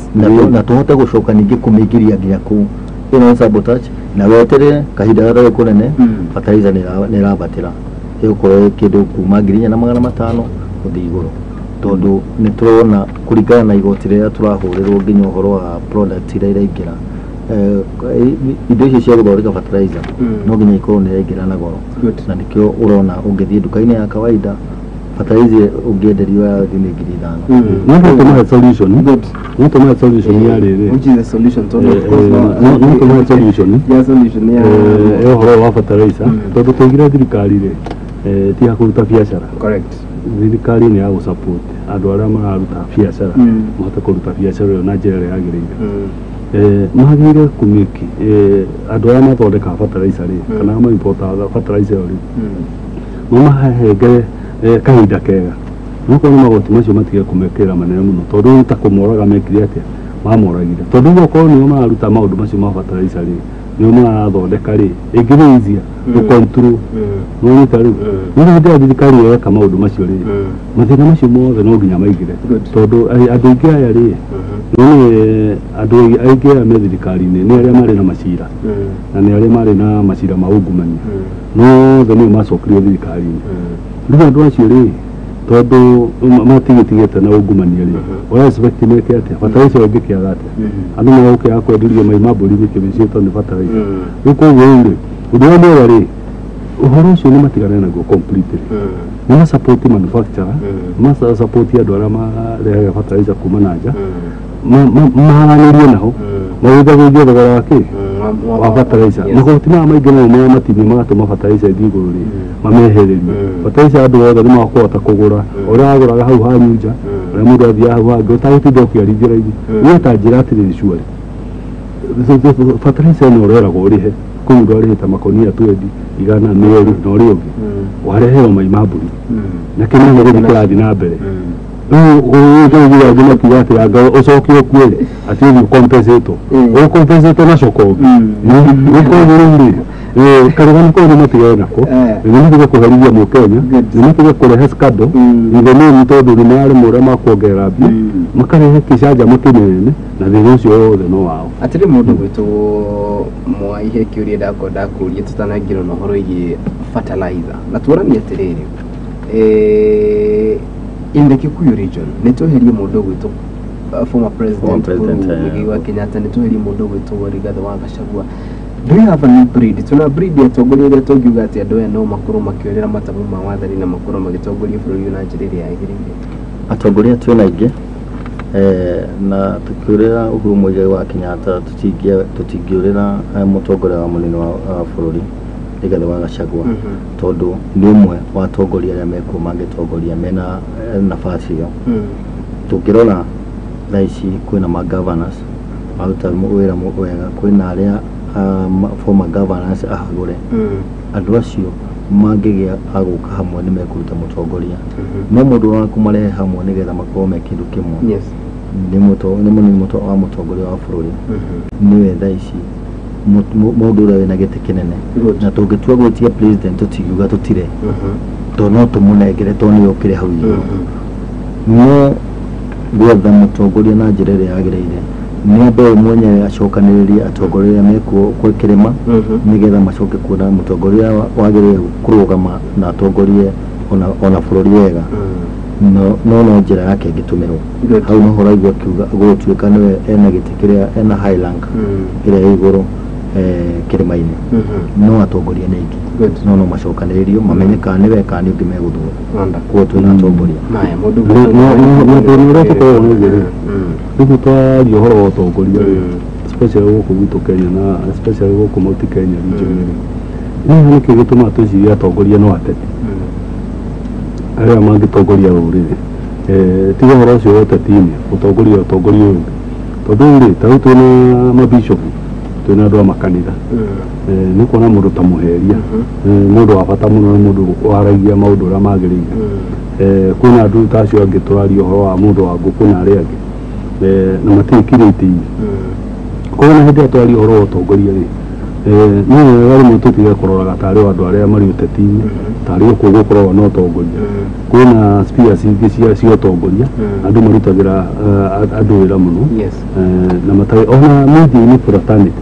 Na tũhote gũcoka ningĩ kũmĩingĩria nginya kũu, ĩno nĩ sabotage, na weterere kahinda gatarĩ kũnene fertilizer nĩ ĩrambatĩra, ĩgũkorwo ĩ kĩndũ kuma 4500 gũthiĩ igũrũ, tondũ nĩ tũrona kũringana na igoti rĩrĩa tũrahũrĩrwo nginya ũhoro wa product iria iraingĩra. Indo icio cia gũthondeka fertilizer no nginya ikorwo nĩ iraingĩra na goro. Na nĩkĩo ũrona ũngĩthiĩ nduka-inĩ ya kawaida fertilizer ũngĩenderio ya thĩ 5,000. No tũmahe solution. No tũmahe solution ya rĩrĩ. Which is the solution? Tondũ of course no tũmahe solution. Ya solution ya ũhoro wa fertilizer tondũ tũigire thirikari rĩ ti ya kũruta biacara. Correct. Thirikari nĩ ya gũsupport andũ arĩa mararuta biacara mahote kũruta biacara ĩyo na njĩra ĩrĩa yagĩrĩire. Magĩrĩire kũmĩki andũ arĩa mathondekaga fertilizer rĩ kana ma importaga fertilizer ĩyo rĩ mamahengere kahinda kega nokorwo nĩ magoti macio matige kũmekĩra manene mũno tondũ ta kũmoraga mekire atĩa mamoragire tondũ okorwo nĩo mararuta maũndũ macio ma fertilizer rĩ nĩo marathondeka rĩ ĩngĩrĩ easier gũ control nĩwanyita rĩu no hĩndĩ ĩrĩa thirikari yeka maũndũ macio rĩ mathĩna macio mothe no nginya maingĩre tondũ andũ aingĩ aya rĩ nĩ andũ aingĩ aya me thirikari-inĩ nĩ arĩa marĩ na macira na nĩ arĩa marĩ na macira ma ungumania no othe nĩo macokirio thirikari-inĩ rĩu andũ acio rĩ tondũ matigĩtigĩte na ungumania rĩ ũra expect meke atĩa fertilizer ĩngĩkĩaga atĩa andũ magũkĩaga kwenderio mai ma mbũri nĩkĩ mĩciĩtwo nĩ fertilizer rĩu koguo rĩu rĩ ũndũ ũrĩa mwega rĩ ũhoro ũcio nĩ matigane naguo completely nĩ ma support manufacturer ma support andũ arĩa marehaga fertilizer kuma na nja maharanĩrie nao magũithagũithie thogora wa kĩ wa fertilizer magoti maya maingĩ namo marĩa matinio magatũma fertilizer ĩthiĩ igũrũ rĩ mamehererie fertilizer andũ othe nĩ makũhota kũgũra ũrĩa wagũraga hau hanyu nja ũrĩa mũndũ athiaga hau hangĩ ũtagũtinda ũkĩarithia raithi niĩ ta njĩra atĩrĩrĩ surely fertilizer ĩno ũreragwo ũrĩhe kwĩ mũndũ arĩhĩte makonia 20 igana mĩeri na ũrĩa ũngĩ wareherwo mai ma mbũri na kĩrĩa nĩ gũthiĩ kĩrathiĩ na mbere rĩu ũngĩuga angĩ makiuga atĩ anga ũcoke ũkue rĩ atĩ ũthiĩ ũkompensĩtwo ũkompensĩtwo na coka ũngĩ rĩu koguo rĩu rĩ karũgano kau nĩ matigane nako nĩ matige kũherithia mũkenya nĩ matige kũrehe scandal ithe nĩ tondũ nĩ mararemwo ũrĩa makuongerera mbia makarehe kĩcanjama kĩnene na thĩna ũcio wothe no wao. Atĩrĩ mũndũ gwĩtwo Mwai he kĩũria ndakũria tũtanaingĩra na ũhoro wĩgiĩ fertilizer na tuoranie atĩrĩrĩ in the Kikuyu region nĩ tweherie mũndũ gwĩtwo former president Uhuru wa Kenyatta nĩ tweherie mũndũ gwĩtwo Rigathi wa Gachagua. Do you have a new breed? Tuna breed ya atongoria arĩa tũngiuga atĩ andũ aya no makorwo makĩorĩra matamu ma wathani na makorwo magĩtongoria bũrũri ũyũ na njĩra ĩrĩa yagĩrĩire. Atongoria twĩna aingĩ na tukiũrĩra Uhuru Muigai wa Kenyatta tũtingĩũrĩra mũtongoria wa mũnene wa bũrũri Rigathi wa Gachagua tondũ nĩ ũmwe wa atongoria arĩa mekuo mangĩtongoria mena nafasi ĩyo. Tũngĩrora thaa ici kwĩna ma governors maruta wĩra wega kwĩna arĩa former governors ahagũre andũ acio mangĩgĩa agũka hamwe nĩ mekũruta mũtongoria no mũndũ wa kũmarehe hamwe nĩgetha makorwo me kĩndũ kĩmwe nĩ mũnini wa mũtongoria wa bũrũri nĩwe thaa ici mũndũ ũrĩa wĩna gĩtĩ kĩnene na tũngĩtua gwĩtia president tũtingiuga tũtire tondũ no tũmũnengere tondũ nĩwe ũkĩrĩ hau igũrũ no gwetha mũtongoria na njĩra ĩrĩa yagĩrĩire nĩ ambe we mwenyewe acokanĩrĩrie atongoria arĩa mekuo kwĩ kĩrĩma nĩgetha macoke kuona mũtongoria wagĩrĩire kũrũgama na atongorie ona bũrũri wega no no njĩra yake ĩngĩtũmĩrwo hau noho ũraigua akiuga gũgũtuĩka nĩwe ena gĩtĩ kĩrĩa ena high rank ĩrĩa ĩ igũrũ kĩrĩma-inĩ no atongoria nĩ aingĩ no macokanĩrĩrio mamenye kana nĩwe kana nĩ ũngĩ megũthura koguo twĩna atongoria na thĩna ũrĩa tũkoragwo naguo rĩ rĩu twaria ũhoro wa ũtongoria rĩ especially gũkũ gwitũ Kenya na especially gũkũ Mount Kenya region rĩ nĩ nĩkĩo gĩtũmaga twĩcirie atongoria no ateti arĩa mangĩtongoria rũrĩrĩ tiga ũhoro ũcio wa ũteti-inĩ gũtongoria ũtongoria ũyũ ũngĩ tondũ rĩ ta rĩu twĩna mabishopu twĩna andũ a makanitha nĩ kuona mũndũ ta Mũheria mũndũ wa bata mũno nĩ mũndũ waragia maũndũ ũrĩa magĩrĩire kwĩna andũ ta acio angĩ tũraria ũhoro wa mũndũ wa ngũkũ na arĩa angĩ na matirĩ kinya itĩ-inĩ koguo na hĩndĩ ĩrĩa twaria ũhoro wa ũtongoria rĩ no wega rĩmwe tũtige kũroraga tarĩ o andũ arĩa marĩ ũteti-inĩ tarĩ gũkũ gũkoragwo na ũtongoria kwĩna spheres ingĩ cia ũtongoria andũ marutagĩra andũ wĩra mũno na matarĩ ona media-inĩ fraternity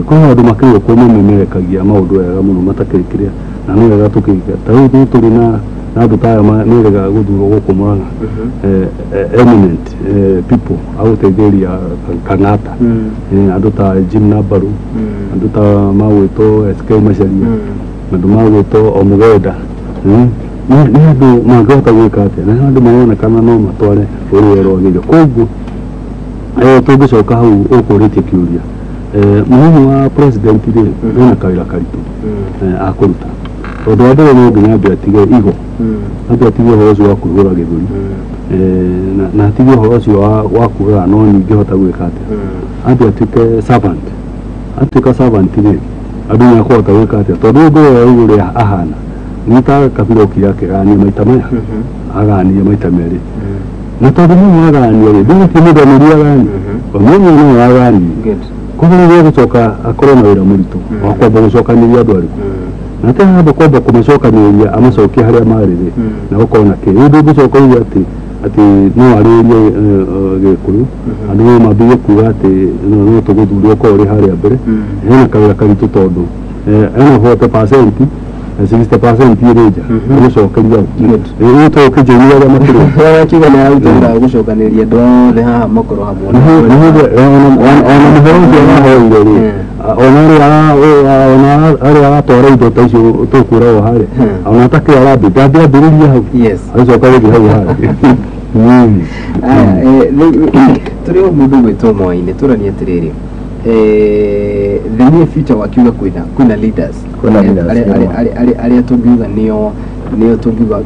kwĩna andũ makĩrĩ kuo mamemerekagia maũndũ wega mũno matakĩrĩ kĩrĩa na no wega tũkĩiga ta rĩu nĩ tũrĩ na Na andũ ta aya merĩga gũthurwo gũkũ Murang'a, eminent people agũteithĩrĩria Kang'ata, andũ ta Jim Nabaru, andũ ta magwĩtwo SK Macharia, andũ magwĩtwo Omugenda, nĩ andũ mangĩhota gwĩka atĩa, na nĩ andũ maronekana no matware rũrĩrĩ rwagĩrĩire. Koguo tũngĩcoka hau ũkũrĩtie kĩũria, mũnini wa president rĩ ena kawĩra karitũ akũruta, tondũ wa mbere no nginya ambe atige igo, ambe atige ũhoro ũcio wa kũihũra gĩthũri, na atige ũhoro ũcio wa kugaga no ningĩhota gwĩka atĩa, ambe atuĩke servant. Atuĩka servant rĩ, andũ nĩ akũhota gwĩka atĩa, tondũ ũngĩrora rĩu ũrĩa ahana nĩ ta Kabira okire akĩgania maita maya, aganie maita merĩ, na tondũ nĩ agania rĩ, ndũgũtirĩ mũndũ amũria aganie, we mwenyewe no aganie. Koguo nĩ gũcoka akorwo na wĩra mũritũ wa kwamba gũcokanĩria andũ arĩkũ, na te handũ kwamba kũmacokanĩrĩria amacokie harĩa marĩ rĩ, na gũkorwo na kĩ rĩu ndũngĩcoka uge atĩ no arĩrie Gĩkũyũ, andũ no mambĩrĩrie kuga atĩ no tũgũthure ũkorwo ũrĩ harĩa mbere. Hena kawĩra karitũ tondũ ena 40%, 60% ĩrĩ nja gũcokeria rĩu tũkĩnjĩria arĩa makĩrĩ Wakiuga nĩ arutĩra gũcokanĩrĩria andũ othe haha makorwo hamwe. Ona mũhoro ũcio arahoire rĩ, ona arĩa aratwara indo ta icio tũkwĩragwo harĩa, ona atakĩrĩ arambĩ ndangĩambĩrĩria hau, agĩcoka gũthiĩ hau harĩa. Tũrĩ o mũndũ gwĩtwo Moi-inĩ, tũranie atĩrĩrĩ, the near future wakiuga kwĩna leaders arĩa tũngiuga nĩo tũngiuga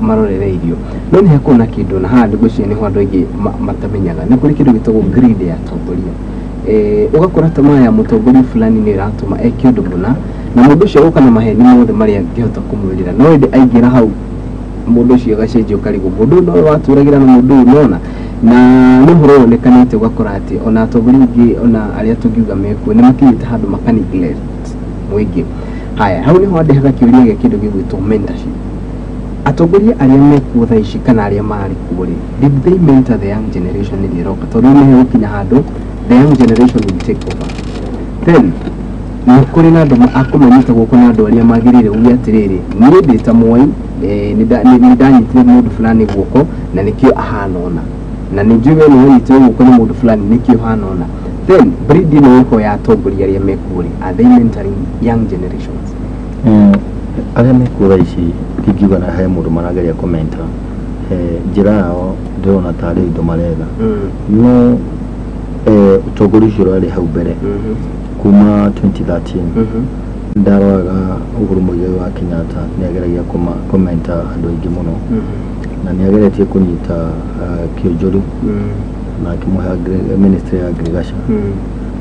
marorereirio, no nĩ hakorwo na kĩndũ na haha ngwĩciria nĩho andũ aingĩ matamenyaga, nĩ kũrĩ kĩndũ gĩtagwo greed ya atongoria. Ũgakora tamaa ya mũtongoria fulani nĩ ĩratũma eke ũndũ mũna, na mũndũ ũcio agoka na maheni mothe marĩa angĩhota kũmwĩrĩra, no ĩndĩ aingĩra hau mũndũ ũcio agacenjia, ũkarigwo mũndũ ũyũ nowe watũragĩra na mũndũ ũyũ nona, na nĩ ũhoro wonekanĩte ũgakora atĩ ona atongoria aingĩ ona arĩa tũngiuga mekuo nĩ makinyĩte handũ maka neglect mũingĩ. Haya, hau nĩho andehaga kĩũria gĩa kĩndũ gĩgwĩtwo mentorship. Atongoria arĩa mekuo thaa ici kana arĩa marĩ kuo rĩ, did they mentor the young generation ĩrĩa ĩroka? Tondũ nĩ hegũkinya handũ the young generation will take over. Then nĩ kũrĩ na andũ akũmanyita guoko na andũ arĩa magĩrĩire uge atĩrĩrĩ, niĩ ndĩ ta Moi, nĩ ndanyitire mũndũ fulani guoko na nĩkĩo ahana ũna, na nĩ njũĩ we nĩ wanyitire guoko nĩ mũndũ fulani nĩkĩo ũhana ũna. Then breed ĩno ĩho ya atongoria arĩa mekuo rĩ, are they mentoring young generations? Arĩa mekuo thaa ici ndingiuga na he mũndũ marageria kũmenta, njĩra yao ndĩrona tarĩ indo maretha, no ũtongoria ũcio ũrarĩ hau mbere kuma 2013 ndaroraga Uhuru Muigai wa Kenyatta nĩ ageragia kũmenta andũ aingĩ mũno, na nĩ ageretie kũnyita Kĩonjori na akĩmũhe ministry ya agriculture,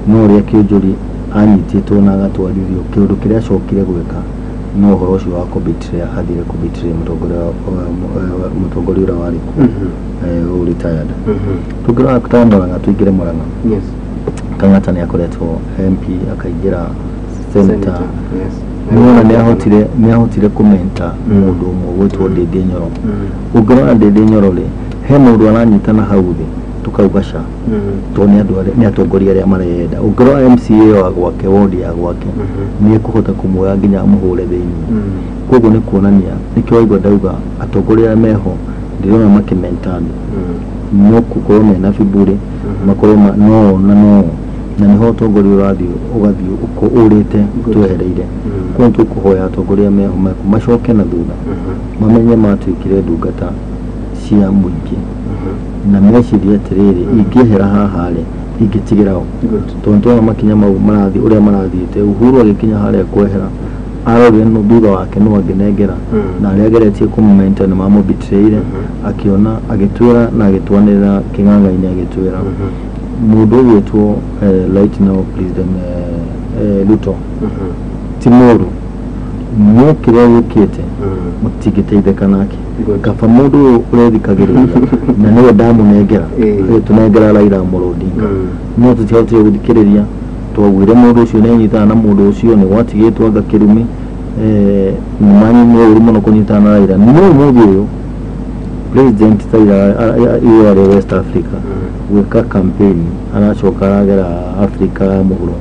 no ũrĩa Kĩonjori anyitĩtwo na agatwarithio kĩũndũ kĩrĩa acokire gwĩka no ũhoro ũcio wa kũbetray, athire kũbetray mũtongoria ũrĩa warĩ kuo retired. Tũngĩrora ta Murang'a, tũingĩre Murang'a, Kang'ata nĩ akoretwo MP akaingĩra senator, nĩwona nĩ ahotire kũmenta mũndũ ũmwe gwĩtwo Ndindi Nyoro. Ũngĩrora Ndindi Nyoro rĩ, he mũndũ aranyitana hau thĩ tũkauga ca, tondũ nĩ andũ nĩ atongoria arĩa mareyenda. Ũngĩrora MCA wa gwake, ward ya gwake, nĩ ekũhota kũmuoya nginya amũhũre thĩinĩ. Koguo nĩ kuonania nĩkĩo waigua ndauga atongoria arĩa meho ndĩrona makĩmenta andũ, no gũkorwo mena biburi makorwo no na no na nĩho ũtongoria ũrathiĩ ũgathiĩ ũrĩte twehereire. Koguo tũkũhoya atongoria meho macoke na thutha, mamenye matuĩkire ndungata cia mũingĩ, na mecirie atĩrĩrĩ, ingĩehera haha rĩ, ingĩtigĩra ũ? Tondũ nĩtwona makinya mau marathiĩ ũrĩa marathiĩte. Uhuru agĩkinya harĩa kwehera, arorire no thutha wake no angĩnengera, na arĩa ageretie kũmũmenta nĩ mamũbitĩrĩire, akĩona agĩtwĩra na agĩtwanĩrĩra kĩng'ang'a-inĩ, agĩtwĩra mũndũ ũgwĩtwo right now President Ruto ti mũũru, no kĩrĩa gĩkĩte mũtingĩteithĩka nake, kaba mũndũ ũyũ ũrethikagĩrĩria na nĩwe ndamũnengera, agĩtũnengera Raila Amolo Odinga, no tũtiahotire gũthikĩrĩria. Twaugire mũndũ ũcio nĩ anyitana na mũndũ ũcio nĩ gwatigĩtwo anga kĩrumi, nĩ nĩ ũru mũno kũnyitana na Raila. No ũmũthĩ ũyũ president Raila iyo arĩ West Africa gwĩka campaign, aracoka aragera Africa ya mũhuro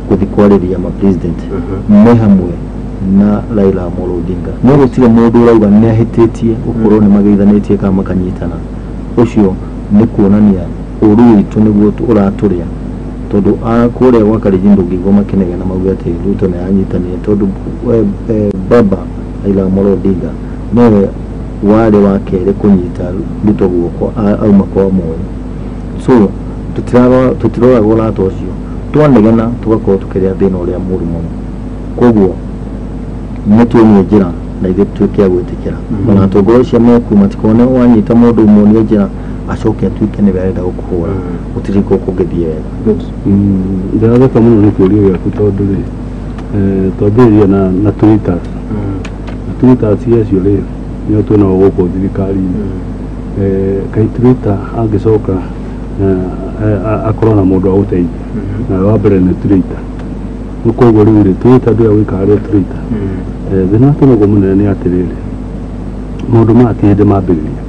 gũthiĩ kwarĩria ma president me hamwe. na Raila Amolo Odinga no gũtirĩ mũndũ ũrauga nĩ ahĩtĩtie gũkorwo nĩ mageithanĩtie kana makanyitana ũcio nĩ kuonania ũru witũ nĩguo ũratũrĩa tondũ kũrĩa gwa Kalenjin ndũngĩigua makĩnegena mauge atĩ Ruto nĩ anyitanire tondũ baba Raila Amolo Odinga nowe warĩ wa kerĩ kũnyita Ruto guoko auma kwa Moi so tũtiroragwo ũrata ũcio twanegena tũgakorwo tũkĩrĩa thĩna ũrĩa mũru mũno koguo nĩ tuonie njĩra na ithuĩ tuĩke a gwĩtĩkĩra ona atongoria acio meku matikone wanyita mũndũ ũmuonie njĩra acoke atuĩke nĩwe arenda gũkũhũra gũtirĩ kũngĩthiĩ wega. Ndĩratheka mũno nĩ kĩũria gĩaku tondũ rĩ twambĩrĩria na Twitter na Twitter acio rĩ nĩo twĩnao gũkũ thirikari-inĩ kaĩ Twitter angĩcoka akorwo na mũndũ wa gũteithia na wa mbere nĩ Twitter koguo rĩu rĩ Twitter ndũya gwĩka harĩa Twitter thĩna wa twĩnaguo mũnene nĩ atĩrĩrĩ maũndũ maya ti hĩndĩ mambĩrĩria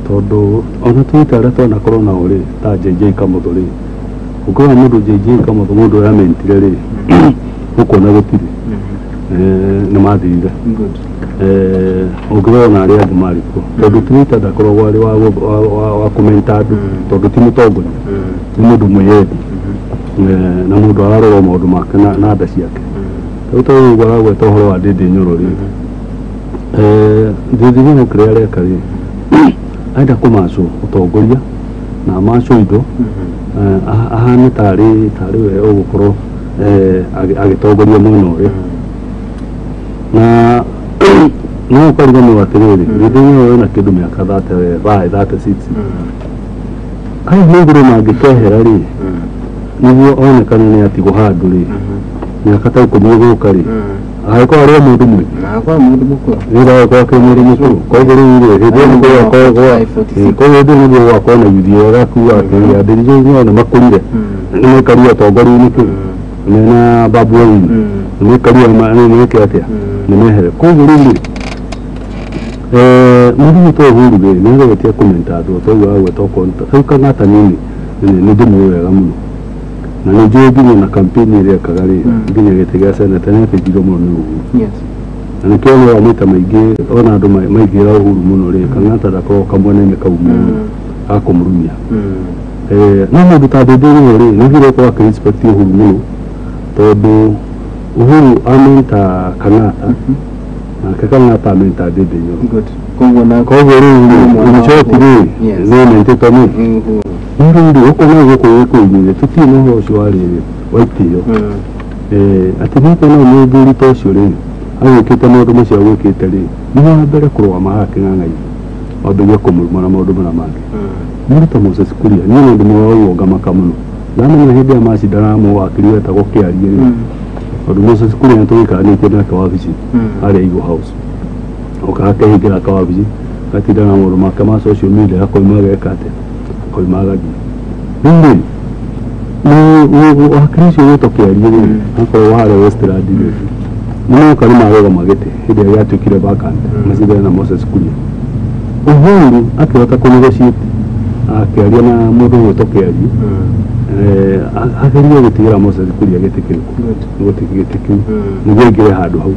tondũ ona Twitter arĩa twanakorwo nao rĩ ta JJ Kamotho rĩ ũngĩona mũndũ JJ Kamotho mũndũ ũrĩa amentire rĩ ũkuona gũtirĩ nĩ mathirire ũngĩrora ona arĩa angĩ marĩ kuo tondũ Twitter ndakoragwo arĩ wa kũmenta andũ tondũ ti mũtongoria nĩ mũndũ mwĩyendi na mũndũ ararora maũndũ make na nda ciake rĩu ta rĩu aragweta ũhoro wa Ndindi Nyoro rĩ Ndindi Nyoro kĩrĩa areka rĩ arenda kũmacwo ũtongoria na amacwo indo ahane tarĩ we ũgũkorwo agĩtongoria mwena ũrĩa na no ũkariganĩrwo atĩrĩrĩ Ndindi Nyoro ena kĩndũ mĩaka 35 36 aya maũndũ mangĩkehera rĩ nĩguo onekane nĩ atigwo handũ rĩ mĩaka ta 10 ĩgũka rĩ agĩkorwo arĩ o mũndũ mwĩthĩ agĩkorwo akĩrĩ mũndũ mũkũrũ koguo rĩu rĩ hĩndĩ ĩyo nĩguo koguo hĩndĩ ĩyo nĩguo gũgakorwo na yuthi ĩyo gakuga atĩrĩrĩ Ndindi Nyoro nĩ makũrire nĩ maikarire ũtongoria-inĩ kĩ mena Babu Owino nĩ maikarire nĩ atĩa nĩ mehere koguo rĩu rĩ mũndũ witũ Uhuru rĩ nĩ ageretie kũmenta andũ toguo agweta okorwo rĩu Kang'ata nini nĩ ndĩmũĩ wega mũno na nĩ njũĩ nginya na kampeni ĩrĩa ekaga rĩ nginya gĩtĩ gĩa seneta nĩ ateithirwo mũno nĩ Uhuru na nĩkĩo onaga maita maingĩ ona andũ maingĩra Uhuru mũno rĩ Kang'ata ndakoragwo kamwena-inĩ kau mũno gakũmũrumia no mũndũ ta Ndindi Nyoro rĩ nĩ agĩrĩirwo gũkorwo akĩ-respect Uhuru mũno tondũ Uhuru amenta Kang'ata nake Kang'ata amenta Ndindi Nyoro koguo rĩu in short rĩ nĩ amentĩtwo nĩ rĩu rĩ ũkona gũkũ gĩkũyũ-inĩ tũtirĩ na ũhoro ũcio wa rĩrĩ wa itĩo atĩ nĩ ũkuona mũthuri ta ũcio rĩ agwĩkĩte maũndũ macio agwĩkĩte rĩ nĩ wa mbere kũrũgama haha kĩng'ang'a-inĩ wambĩrĩrie kũmũruma na maũndũ marĩa mangĩ mũndũ ta Moses Kuria niĩ nĩ ndĩmũroraga ngamaka mũno ndamenya hĩndĩ ĩrĩa macindanaga mũwakiri wetagwo Kĩarie rĩ tondũ Moses Kuria nĩ tũgĩikaranĩtie nake wabici harĩa Eagle House okaga akehingĩra kawabici agatinda na maũndũ make ma social media akoima ageka atĩa akoima agathiĩ rĩu rĩ wakiri ũcio gwĩtwo Kĩarie rĩ akorwo harĩa Westland rĩ nĩ moka nĩ marũgama gĩtĩ hĩndĩ ĩrĩa gĩatuĩkire vacant macindane na Moses Kuria Uhuru akĩhota kũ-negotiate akĩaria na mũndũ ũgwĩtwo Kĩarie agerie gũtigĩra Moses Kuria gĩtĩ kĩu gĩtĩ kĩu nĩguo aingĩre handũ hau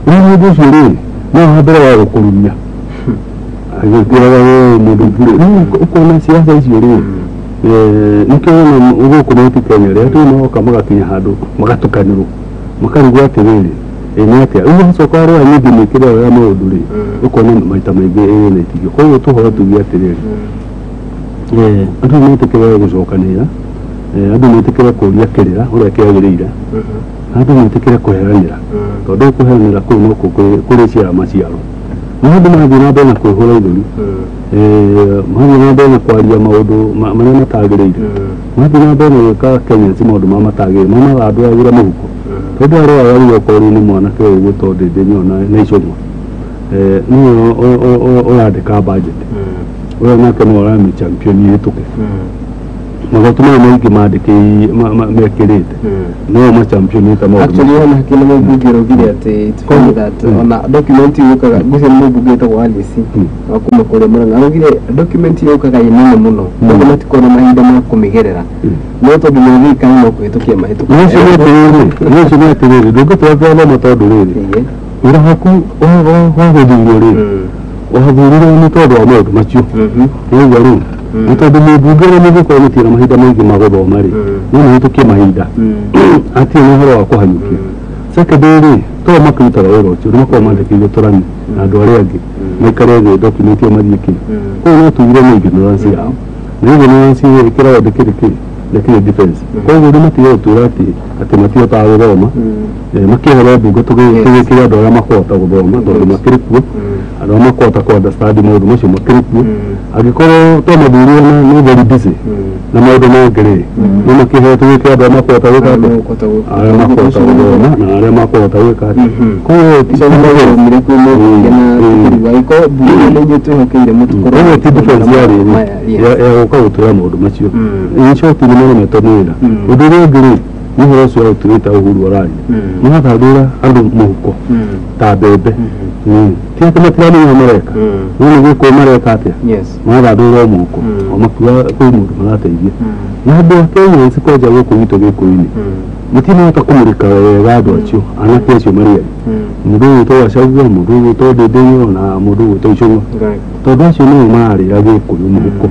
rĩu mũndũ ũcio rĩ no wa mbere wa gũkũrumia agĩkwĩraga we mũndũ bure rĩu ũkona siasa icio rĩ nĩkĩo wona gũkũ Mount Kenya rĩ andũ magoka magakinya handũ magatukanĩrwo makarigwo atĩrĩrĩ nĩ atĩa rĩu wacoka warora ningĩ mĩkĩre ĩyo ya maũndũ rĩ ũkona maita maingĩ ĩna itigio koguo tũhoro tuge atĩrĩrĩ andũ metĩkĩre gũcokanĩrĩra andũ metĩkĩre kũria kĩrĩra ũrĩa kĩagĩrĩire andũ metĩkĩre kũheranĩra tondũ kũheranĩra kũu nokuo kũrĩciara maciaro no andũ marathiĩ na mbere na kwĩhũra ithũri marathiĩ na mbere na kwaria maũndũ marĩa matagĩrĩire marathiĩ na mbere na gwĩka Kenyans maũndũ marĩa matagĩrĩire maumaga andũ agĩra mũhuko tondũ arĩa rĩu okorwo rĩu nĩ mwanake ũyũ ũgwĩtwo Ndindi Nyoro na Icũng'wa nĩwe ũrandĩka budget ũrĩa nake nĩwe ũramĩ champion ĩhĩtũke Magoti maya maingĩ mandĩkĩ mekĩrĩte no machampionĩte maũndũ. Actually ona hakĩrĩ mũmbunge ũraugire atĩ it's funny that ona document yũkaga ngwĩciria nĩ mũmbunge wĩtagwo Alice wa kuma kũrĩa Murang'a araugire document yũkaga ĩ nene mũno koguo matikorwo na mahinda ma kũmĩgerera no tondũ nĩ thirikari no kũhĩtũkia mahĩtũkagia. Ũcio nĩ atĩrĩrĩ ndũngĩtwara thoma tondũ rĩrĩ wĩra waku wa gũthurwo rĩ wathurirwo nĩ tondũ wa maũndũ macio ũguo rĩu nĩ tondũ mũmbunge ũrĩa mũgũkorwo mũtirĩ na mahinda maingĩ ma gũthoma rĩ no mũhĩtũkie mahinda hatirĩ na ũhoro wa kũhanyũkia. Secondary rĩ to makĩrutaga wĩra ũcio nĩ makoragwo mandĩkĩirwo tũrani na andũ arĩa angĩ maikare thĩ document ĩyo mathiĩ kĩ koguo no tugire nĩ ignorance yao na ignorance ĩyo ĩkĩragwo ndĩkĩrĩ kĩ ndĩkĩrĩ defense koguo rĩ matige gũtwĩra atĩ matihotaga gũthoma makĩehera mbunge tũgĩkĩre andũ arĩa makũhota gũthoma tondũ makĩrĩ kuo andũ arĩa makũhota kũ understand maũndũ macio makĩrĩ kuo angĩkorwo to mathurirwo na nĩ very busy na maũndũ mangĩ rĩ no makĩheo tũgĩkĩre andũ arĩa makũhota gwĩka atĩa arĩa makũhota gũthoma na arĩa makũhota gwĩka atĩa koguo koguo ti defense ya rĩrĩ ya gũka gũtwĩra maũndũ macio. In short nĩ maremetwo nĩ wĩra. Ũndũ ũrĩa ũngĩ rĩ nĩ ũhoro ũcio wa gũtwĩta Uhuru araria nĩ mathandũra andũ mũhuko ta mbembe ti atĩ matiramenya mareka no nĩ gwĩkwo mareka atĩa marathandũra o mũhuko o makiuga kwĩ mũndũ marateithia na andũ a Kenya kwanja gũkũ gwitũ Gĩkũyũ-inĩ matinahota kũmũrĩka wega andũ acio anake acio marĩ erĩ mũndũ ũgwĩtwo Gachagua mũndũ ũgwĩtwo Ndindi na mũndũ ũgwĩtwo Ichung'wa tondũ acio nĩo mararĩra Gĩkũyũ mũhuko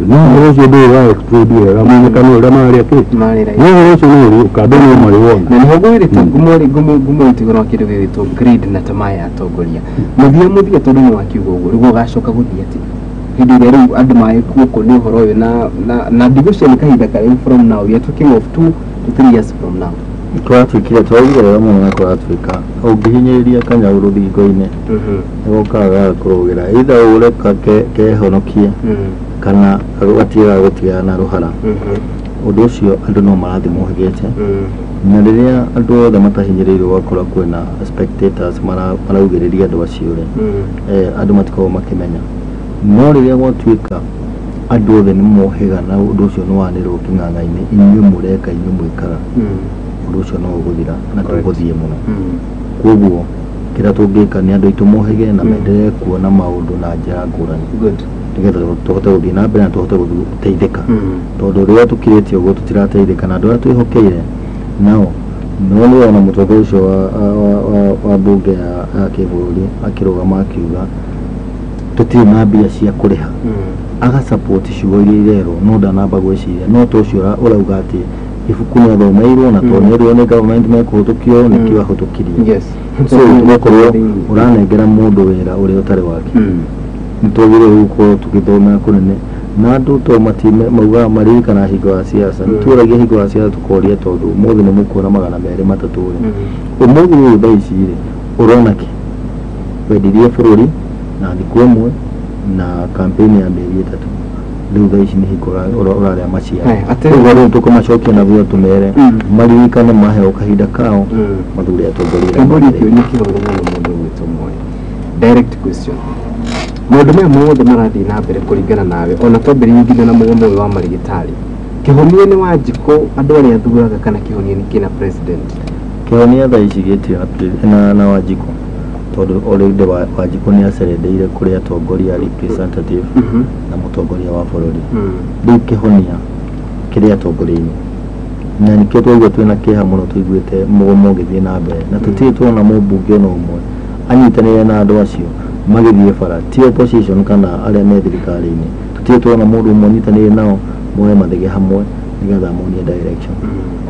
no ũhoro ũcio ndũrĩ wa explode wega menyekane ũrĩa mararĩa kĩ no ũhoro ũcio nĩ ũrĩũka andũ no marĩwona. Na nĩho ngwĩrĩte ngumo ĩtigũrwo kĩndũ gĩgwĩtwo greed na tamaa ya atongoria mũthia tondũ nĩ wakiuga ũguo rĩu ũgacoka gũthiĩ atĩ hĩndĩ ĩrĩa rĩu andũ magĩkuokwo nĩ ũhoro ũyũ na ndigũcia nĩ kahinda karaihu from now we are talking of 2 to 3 years from now. Kũratuĩkire twaugire wega mũno na kũratuĩka ũngĩhinyĩrĩria kanyau rũthingo-inĩ nĩgokaga gagakũrũgĩra either ũre kehonokie kana gatige gagũtigana na rũhara. Ũndũ ũcio andũ no marathiĩ mohĩgĩte na rĩrĩa andũ othe matahinyĩrĩirio ũgakora kwĩna spectators maraugĩrĩria andũ acio rĩ andũ matikoragwo makĩmenya no rĩrĩa gwatuĩka andũ othe nĩ mohĩga na ũndũ ũcio nĩ wanĩrĩrwo kĩng'ang'a-inĩ inyuĩ mũreka inyuĩ mwĩkaga ũndũ ũcio no ũgũthira na ndũgũthiĩ mũno. Koguo kĩrĩa tũngĩka nĩ andũ aitũ mohĩge na menderee kuona maũndũ na njĩra ngũrani nĩgetha tũhote gũthiĩ na mbere na tũhote gũteithĩka tondũ rĩrĩa tũkirĩte ũguo tũtirateithĩka na andũ arĩa twĩhokeire nao no nĩ ona mũtongoria ũcio wa mbunge ya kĩbũrũri akĩrũgama akiuga tũtirĩ na mbia cia kũrĩha agasupport ciugo iria irerwo no ndanamba gwĩciria no ta ũcio ũrauga atĩ ibuku nĩ athomeirwo na tondũ nĩerirwo nĩ government mekũhĩtũkio nĩkĩo ahĩtũkirie. So ũgakorwo ũranengera mũndũ wĩra ũrĩa ũtarĩ wake. Nĩ twagĩrĩirwo gũkorwo tũgĩthomera kũnene na andũ to maugaga maririkanaga hingo ya siasa nĩ tuoragia hingo ya siasa tũkoria tondũ ũmũthĩ nĩ mũkuona 203 rĩ ũmũthĩ ũyũ thaa ici rĩ ũrona kĩ wendirie bũrũri na thikũ ĩmwe na campaign ya mĩeri 3 rĩu thaa ici nĩ hingo ũrarĩa maciaro. Ũguo rĩu tũkũmacokia na thutha tũmere maririkane maheo kahinda kao mathure atongoria arĩa Kĩũria magĩrĩire. kĩũria kĩhũthũ mũno mũndũ ũgwĩtwo Moi. Direct question. Maũndũ maya mothe marathiĩ na mbere kũringana nawe ona twambĩrĩirie nginya na mũgomo ũyũ wa marigitari kĩhonia nĩ Wanjikũ andũ arĩa athuraga kana kĩhonia nĩ kĩna president? Kĩhonia thaa ici gĩtirĩ na Wanjikũ tondũ already Wanjikũ nĩ acerendeire kũrĩ atongoria representative na mũtongoria wa bũrũri. Rĩu kĩhonia kĩrĩ atongoria-inĩ na nĩkĩo twaigua twĩna kĩeha mũno tũiguĩte mũgomo ũgĩthiĩ na mbere na tũtirĩ tuona mũmbunge ona ũmwe anyitanĩire na andũ acio magĩthiĩ bara ti opposition kana arĩa me thirikari-inĩ tũtirĩ tuona mũndũ ũmwe anyitanĩire nao moe mathege hamwe nĩgetha monie direction.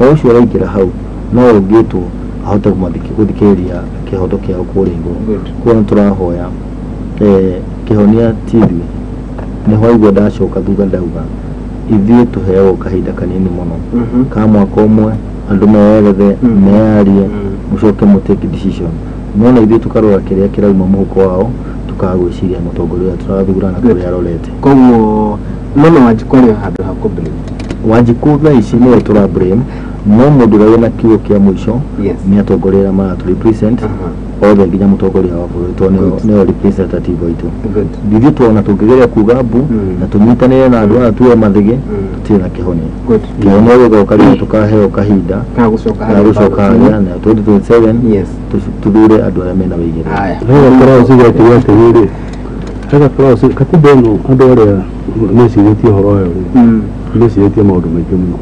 O ũcio ũraingĩra hau no ũngĩtwo ahote gũthikĩrĩria kĩhoto kĩao kũrĩa igũrũ. Koguo nĩ tũrahoya kĩhonia ti ithuĩ nĩho aigua ndacoka thutha ndauga ithuĩ tũheagwo kahinda kanini mũno ka mwaka ũmwe andũ meyerethe meyarie mũcoke mũ take decision no na ithuĩ tũkarora kĩrĩa kĩrauma mũhuko wao tukaga gwĩciria mũtongoria ũrĩa tũrathura na kũrĩa arorete. Koguo no Wanjikũ arĩ o handũ ha kũ blame. Wanjikũ thaa ici nĩwe tũra blame no mũndũ ũrĩa wĩna kiugo kĩa mũico nĩ atongoria arĩa maratũ represent Othe nginya mũtongoria wa bũrũri tondũ nĩo representative witũ. Ithuĩ tuona tũngĩgeria kuga mbu na tũnyitanĩre na andũ aya tuoe mathĩgĩ, tũtirĩ na kĩhonia. Kĩhonia gĩgoka rĩrĩa tũkaheo kahinda Ka gũcoka ga gũcoka harĩa na 2027 tuthure andũ arĩa mena wĩigĩrĩrĩki. Hega clause igakiuga atĩrĩrĩ, hega clause katiba ĩno andũ arĩa mecirĩtie ũhoro wayo rĩ, mecirĩtie maũndũ maingĩ mũno.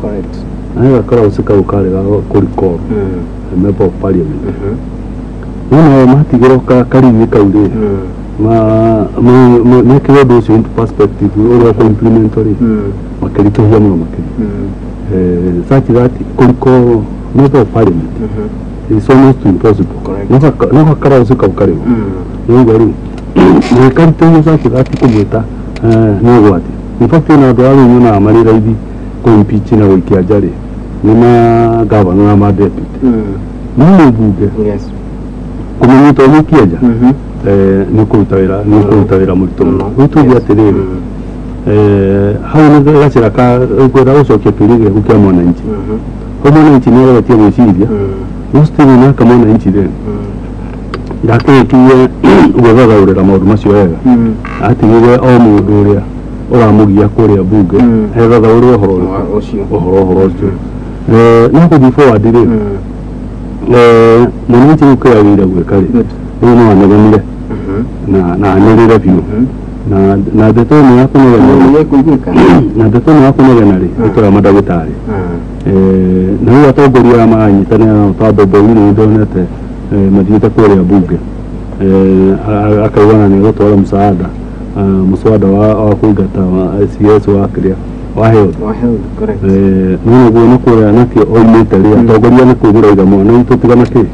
Na hega clause kau karĩ ga kũ recall a member of parliament. No nao matigĩrwo karimi kau rĩ, mekĩre ũndũ ũcio into perspective ũrĩa ũkũ implement rĩ, makĩritũhia mũno makĩria. Such that kũ recall member of parliament is almost impossible. No gakara kau karĩho. Nĩũguo rĩu gĩkaritũhio such that kũmwĩta nĩ ũgwati. In fact ona andũ a rĩu nyonaga marĩ raithi kũ impeach na gũikia nja rĩ, nĩ ma governor na ma deputy. No mũmbunge kũmũnyita ũmũikie nja nĩ ũkũruta wĩra, nĩ ũkũruta wĩra mũritũ mũno. Rĩu tuge atĩrĩrĩ, hau nĩ gacĩra ka kwenda gũcokia kĩũria gĩaku kĩa mwananchi. Hau mwananchi nĩ ageretie gwĩciria, no still naka mwananchi rĩ, ndakĩrĩkirie gwĩthathaũrĩra maũndũ macio wega. Atigire o mũndũ ũrĩa ũramũgia kũrĩa mbunge ethathaũre ũhoro ũrĩkũ, ũhoro ũcio. No gũthiĩ forward rĩ, mwananchi rĩu kĩrĩa agĩrĩire gwĩka rĩ, rĩu no anegenire na anĩrĩre biũ na ndeto ĩno ya kũnegena, na ndeto ĩno ya kũnegena rĩ, ĩtũra mandagĩtarĩ. Na rĩu atongoria aya maranyitanĩra nao ta Bobi Wine nĩndonete mathiĩte kũrĩa mbunge, akauga na nĩegũtwara msaada, mũswada wa kũingata CS wa kĩrĩa wa health. No nĩguo nĩ kũrĩa nakĩo oimĩte rĩ, atongoria nĩ kũu mũrauga mwana witũ tigana kĩ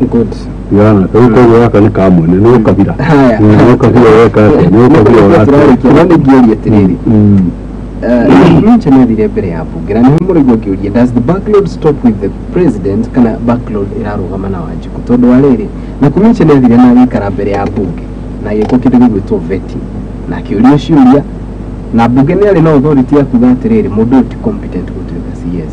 tigana nake, rĩu koguo gaka nĩ ka mwene, nĩ ũkabira, nĩ ũkabira ũreka atĩa, nĩ ũkabira ũraka. No nĩngĩũria atĩrĩrĩ, Mincha nĩathire mbere ya mbunge na nĩho mũraigua ngĩũria, does the backload stop with the president kana backload ĩrarũgama na Wanjikũ? Tondũ wa rĩrĩ, na Mincha nĩathire na agĩikara mbere ya mbunge na agĩkwo kĩndũ gĩgwĩtwo vetting na akĩũrio ciũria, na mbunge nĩ arĩ na authority ya kuga atĩrĩrĩ, mũndũ ũyũ ti competent gũtuĩka CS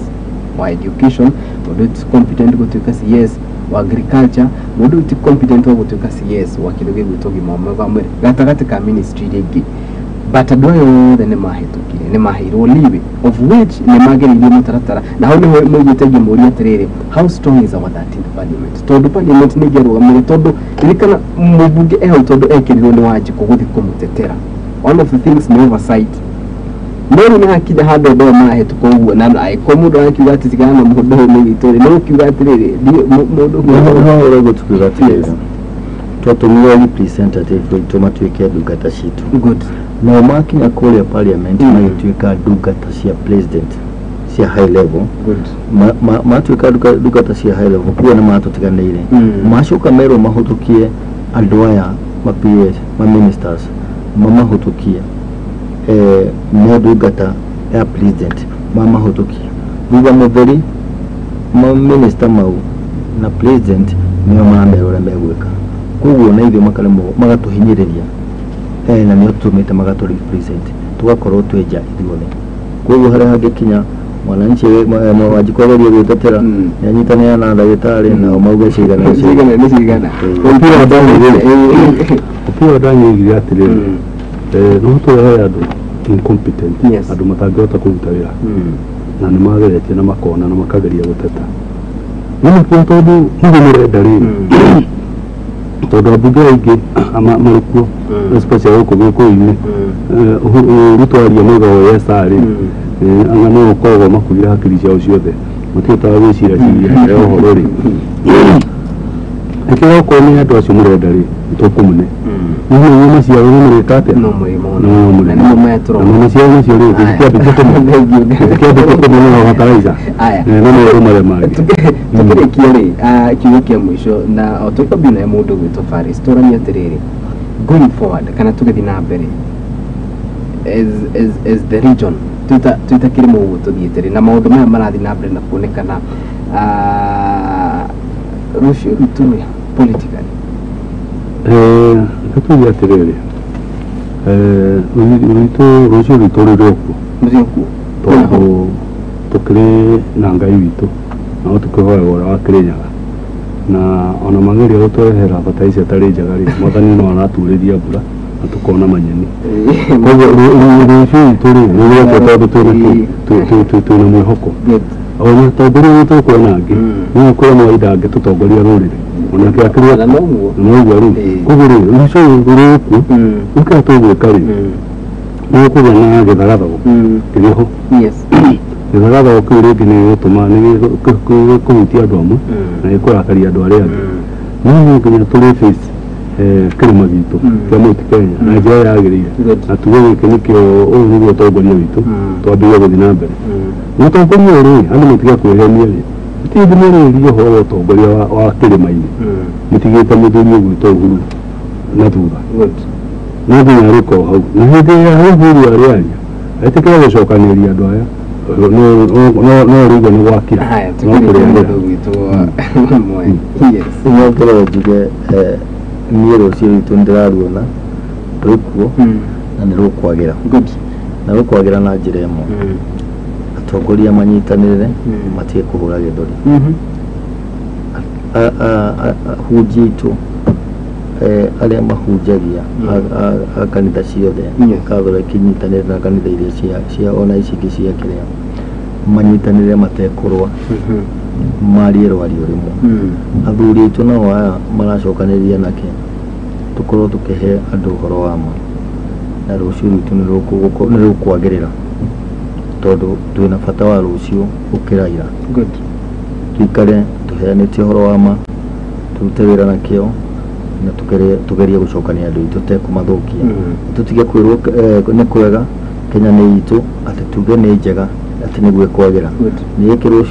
wa education, mũndũ ũyũ ti competent gũtuĩka CS wa agriculture, mũndũ ũyũ ti competent wa gũtuĩka CS wa kĩndũ gĩgwĩtwo ũgima mwega wa mwĩrĩ gatagatĩ ka ministry iria ingĩ. But andũ aya othe nĩ mahĩtũkire, nĩ maheirwo leeway, of which nĩ magereirie mũtaratara, na hau nĩho mũiguĩte ngĩmũria atĩrĩrĩ, how strong is our 13th parliament? Tondũ parliament nĩ ĩngĩarũgamire, tondũ ririkana mũmbunge e hau tondũ ekĩrirwo nĩ Wanjikũ gũthiĩ kũmũtetera. One of the things nĩ oversight. No rĩu nĩ hakinya handũ andũ aya marahĩtũka ũguo, na angĩkorwo mũndũ arakiuga atĩ tigana na mũndũ ũyũ nĩ witũ rĩ, nĩ gũkiuga atĩrĩrĩ, mũndũ Ho ũrĩa tukiuga atĩrĩrĩ, twatũmire representative witũ matuĩke ndungata citũ. Nao makinya kũrĩa parliament magĩtuĩka ndungata cia president cia high level. Matuĩka ndungata cia high level, kuo nĩ matũtiganĩire. Macoka merwo mahũtũkie andũ aya ma PS, ma ministers, mamahũtũkie nĩ ndungata ya president, mamahũtũkie thutha mũtheri ma minister mau na president nĩo maramera ũrĩa megwĩka. Koguo na ithuĩ makaremwo, magatũhinyĩrĩria, na nĩo tũtũmĩte magatũ represent, tũgakorwo twĩ nja ithuothe. Koguo harĩa hangĩkinya mwananchi Wanjikũ agerie gwĩtetera, nĩanyitanĩra na ndagĩtarĩ nao mauge cigana cigana nĩ cigana. Opiyo Wandayi oigire atĩrĩrĩ, no tũrehe andũ incompetent, andũ matangĩhota kũruta wĩra, na nĩ mageretie na makona na makageria gũteta, no makiuga tondũ nĩguo mũrenda rĩ, tondũ ambunge aingĩ marĩ kuo especially gũkũ Gĩkũyũ-inĩ, Ruto aria moigaga yes rĩ, anga no ũkoragwo makuire hakiri ciao ciothe, matihotaga gwĩciraciria he ũhoro rĩ, ĩkĩra okorwo nĩ andũ acio mũrenda rĩ, tũkũmũne nĩguo maciaro nĩ mũrĩka atĩa? No mũrĩmona. Na nĩmo maya tũrona. Na maciaro macio rĩ, tũtikĩambĩtie kũmona na bataraitha na maũndũ marĩa mangĩ. Tukĩrĩkia rĩ, kiugo kĩa mũico na o tũkwambia na mũndũ gwĩtwo Faris, tũranie atĩrĩrĩ, going forward kana tũgĩthiĩ na mbere as the region twĩta kĩrĩma ũguo tũthiĩte rĩ, na maũndũ maya marathiĩ na mbere na kuonekana, rũciũ rwitũ rĩ politically. Tuge atĩrĩrĩ, rũciũ rwitũ rũrĩ o kuo, rũrĩ o kuo, tondũ tũkĩrĩ na Ngai witũ na no tũkĩhoyaga ũrĩa wa Kĩrĩnyaga, Na ona mageria gũtũrehera bataica ĩtarĩ njega rĩ, mwathani no araturĩria mbura na tũkona manyeni. Koguo rũciũ rwitũ rĩ nĩ rũroka tondũ twĩna mwĩhoko. Ona atongoria witũ tũkuona angĩ no ũkore mwaida angĩtũtongoria rũrĩrĩ onake akĩrĩ noguo rĩu. Koguo rĩ rũciũ rũrũku ũkĩra tũgwĩka rĩ nĩ gũkũgĩa na gĩthagathago kĩrĩ ho. Gĩthagathago kĩu rĩngĩ nĩ gĩgũtũma nĩ gĩkũhutia andũ amwe na gĩkũrakaria andũ arĩa angĩ. No no nginya tũrĩ face kĩrĩma gitũ kĩa Mount Kenya na njĩra yagĩrĩire na tuge gĩkĩ nĩkĩo ũyũ nĩguo ũtongoria witũ twambĩrĩrie gũthiĩ na mbere. Na ũtongoria ũyũ rĩ andũ matige kwĩhenia rĩ gũtirĩ hĩndĩ mwarĩrĩria ũhoro wa ũtongoria wa kĩrĩma-inĩ mũtigĩte mũthuri ũgwĩtwo Uhuru na thutha. No nginya arĩkorwo hau na hĩndĩ ĩrĩa Uhuru arĩaria etĩkĩre gũcokanĩrĩria andũ aya no rĩigua nĩ gwakira no kũrĩanĩra. No ngorwo njuge niĩ rũciũ rwitũ nĩndĩraruona rwĩkuo na nĩ rũkwagĩra na rũkwagĩra na njĩra ĩmwe. Atongoria manyitanĩrĩre matige kũhũra gĩthũri. Ahunjia aitũ arĩa mahunjagia a kanitha ciothe Catholic inyitanĩre na kanitha iria cia ona ici ingĩ cia kĩrĩa manyitanĩre matekũrũa marie rwario rĩmwe. Athuri aitũ nao aya maracokanĩrĩria nake tũkorwo tũkĩhe andũ ũhoro wa ma na rũciũ rwitũ nĩ rũkwagĩrĩra tondũ twĩna bata wa rũciũ gũkĩra ira. Tuikare tũheanĩte ũhoro wa ma tũrute wĩra na kĩo na tugerie gũcokania andũ aitũ tekũmathũkia. Tũtige kwĩrwo nĩ kwega Kenya nĩ itũ atĩ tuge nĩ njega atĩ nĩguo ĩkwagĩra. Nĩ ĩkĩrwo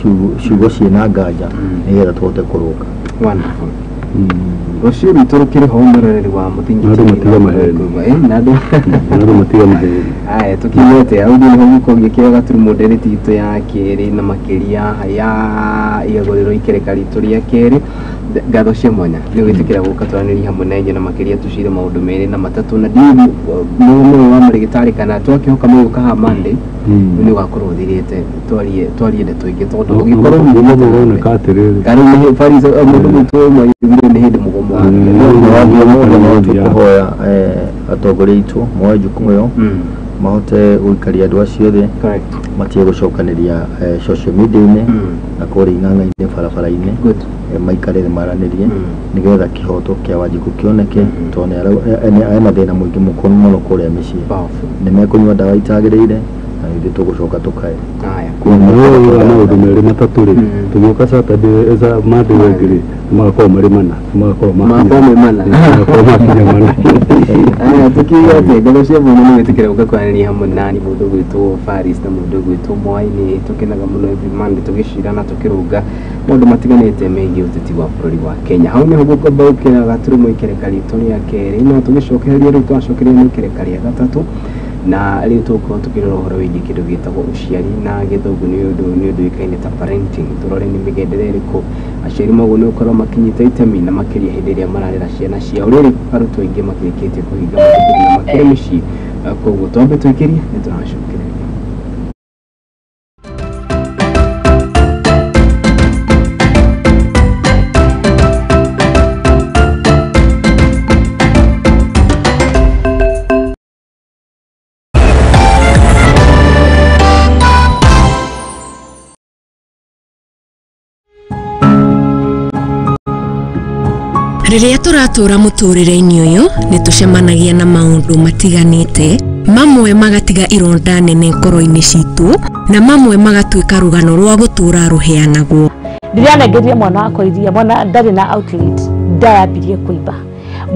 ciugo ciĩna nganja nĩgetha tũhote kũrũga. Rũciũ rwitũ rũkĩrĩ ho mwĩroreri wa Mũthingi TV. Andũ matige maheni. Aya tũkinyĩte hau nĩho gũkũgĩa kĩo gaturumo ndereti itũ ya kerĩ na makĩria ya igagũrĩro ikereka ritũ rĩa kerĩ. Ngatho cia mwanya nĩ gwĩtĩkĩra gũka twaranĩria hamwe na inyuĩ na makĩria tũcire maũndũ merĩ na matatũ na ndiũĩ mũgomo wa marĩgĩtarĩ kana twakĩhoka mũgũka haha Monday nĩ ũgakorwo ũthirĩte twarie ndeto ingĩ tondũ ũngĩkorwo mũgomo ũroneka atĩrĩrĩ kana nĩ Faris mũndũ gwitũ ũmwe augire nĩ hĩndĩ mũgomo tũkũhoya atongoria aitũ moe jukumu ĩyo mahote gũikaria andũ acio othe matige gũcokanĩria social media-inĩ na kũrĩa ing'ang'a-inĩ barabara-inĩ maikare thĩ maranĩrie nĩgetha kĩhoto kĩa Wanjikũ kĩoneke tondũ ena thĩna mũingĩ mũno kũrĩa mĩciĩ. Nĩ mekũnyua ndawa itagĩrĩire na ithuĩ tũgũcoka tũkae. Maũndũ merĩ matatũ rĩ tũgĩũka Saturday Monday wengĩ rĩ magakorwo marĩ mana magakorwo makinya mana. Aya tukiuga atĩ ngatho cia mwanya nĩ gwĩtĩkĩra gũka kwaranĩria hamwe nani mũndũ ũgwĩtwo Faris na mũndũ ũgwĩtwo Mwai. Nĩ tũkenaga mũno every Monday tũgĩcira na tũkĩrũnga maũndũ matiganĩte megiĩ ũteti wa bũrũri wa Kenya. Hau nĩho gũkomba gũkĩra gaturumo ikereka ritũ rĩa kerĩ no tũgĩcokereria rĩu twacokereria nĩ ikereka rĩa gatatũ na rĩu tũgũkorwo tũkĩrora ũhoro wĩgiĩ kĩndũ gĩtagwo ũciari na gĩthũngũ nĩ ũndũ ũĩkaine ta parenting. Tũrore nĩ mĩgendere ĩrĩkũ aciari magwo nĩ gũkorwo makĩnyita itemi na makĩria hĩndĩ ĩrĩa mararera ciana ciao. Rĩrĩ arutwo aingĩ makĩrĩkĩtie kũhinga mathukuru na makĩrĩ mĩciĩ, koguo twambe twĩkĩrie nĩ tũracokereria. Rĩrĩa tũratũra mũtũrĩre-inĩ ũyũ nĩ tũcemanagia na maũndũ matiganĩte, mamwe magatiga ironda nene ngoro-inĩ citũ na mamwe magatuĩka rũgano rwa gũtũra rũheanagwo. Ndĩranengeria mwana wakwa iria, mwana ndarĩ na outlet, ndayambirie kũimba,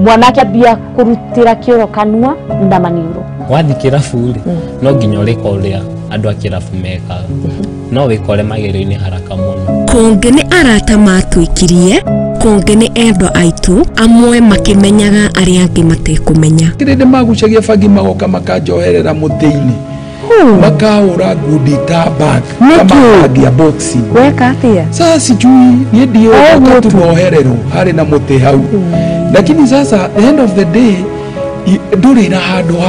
mwana akĩambia kũrutĩra kĩoro kanua na maniũrũ. Wathiĩ kĩrabu rĩ no nginya ũrĩka ũrĩa andũ a kĩrabu mekaga, no wĩkore magerio-inĩ haraka mũno. Kũngĩ nĩ arata matwĩkirie, kũngĩ nĩ endwa aitũ, amwe makĩmenyaga arĩa angĩ matekũmenya. Kĩrĩndĩ magucagia bangi magoka makanjoherera mũtĩ-inĩ makahũra ngundi ta bag kama bag ya boxing. Weka atia? Sasa sijui niĩ ndiũĩ tunohererwo harĩ na mũtĩ hau, lakini sasa the end of the day ndũrĩ na handũ ha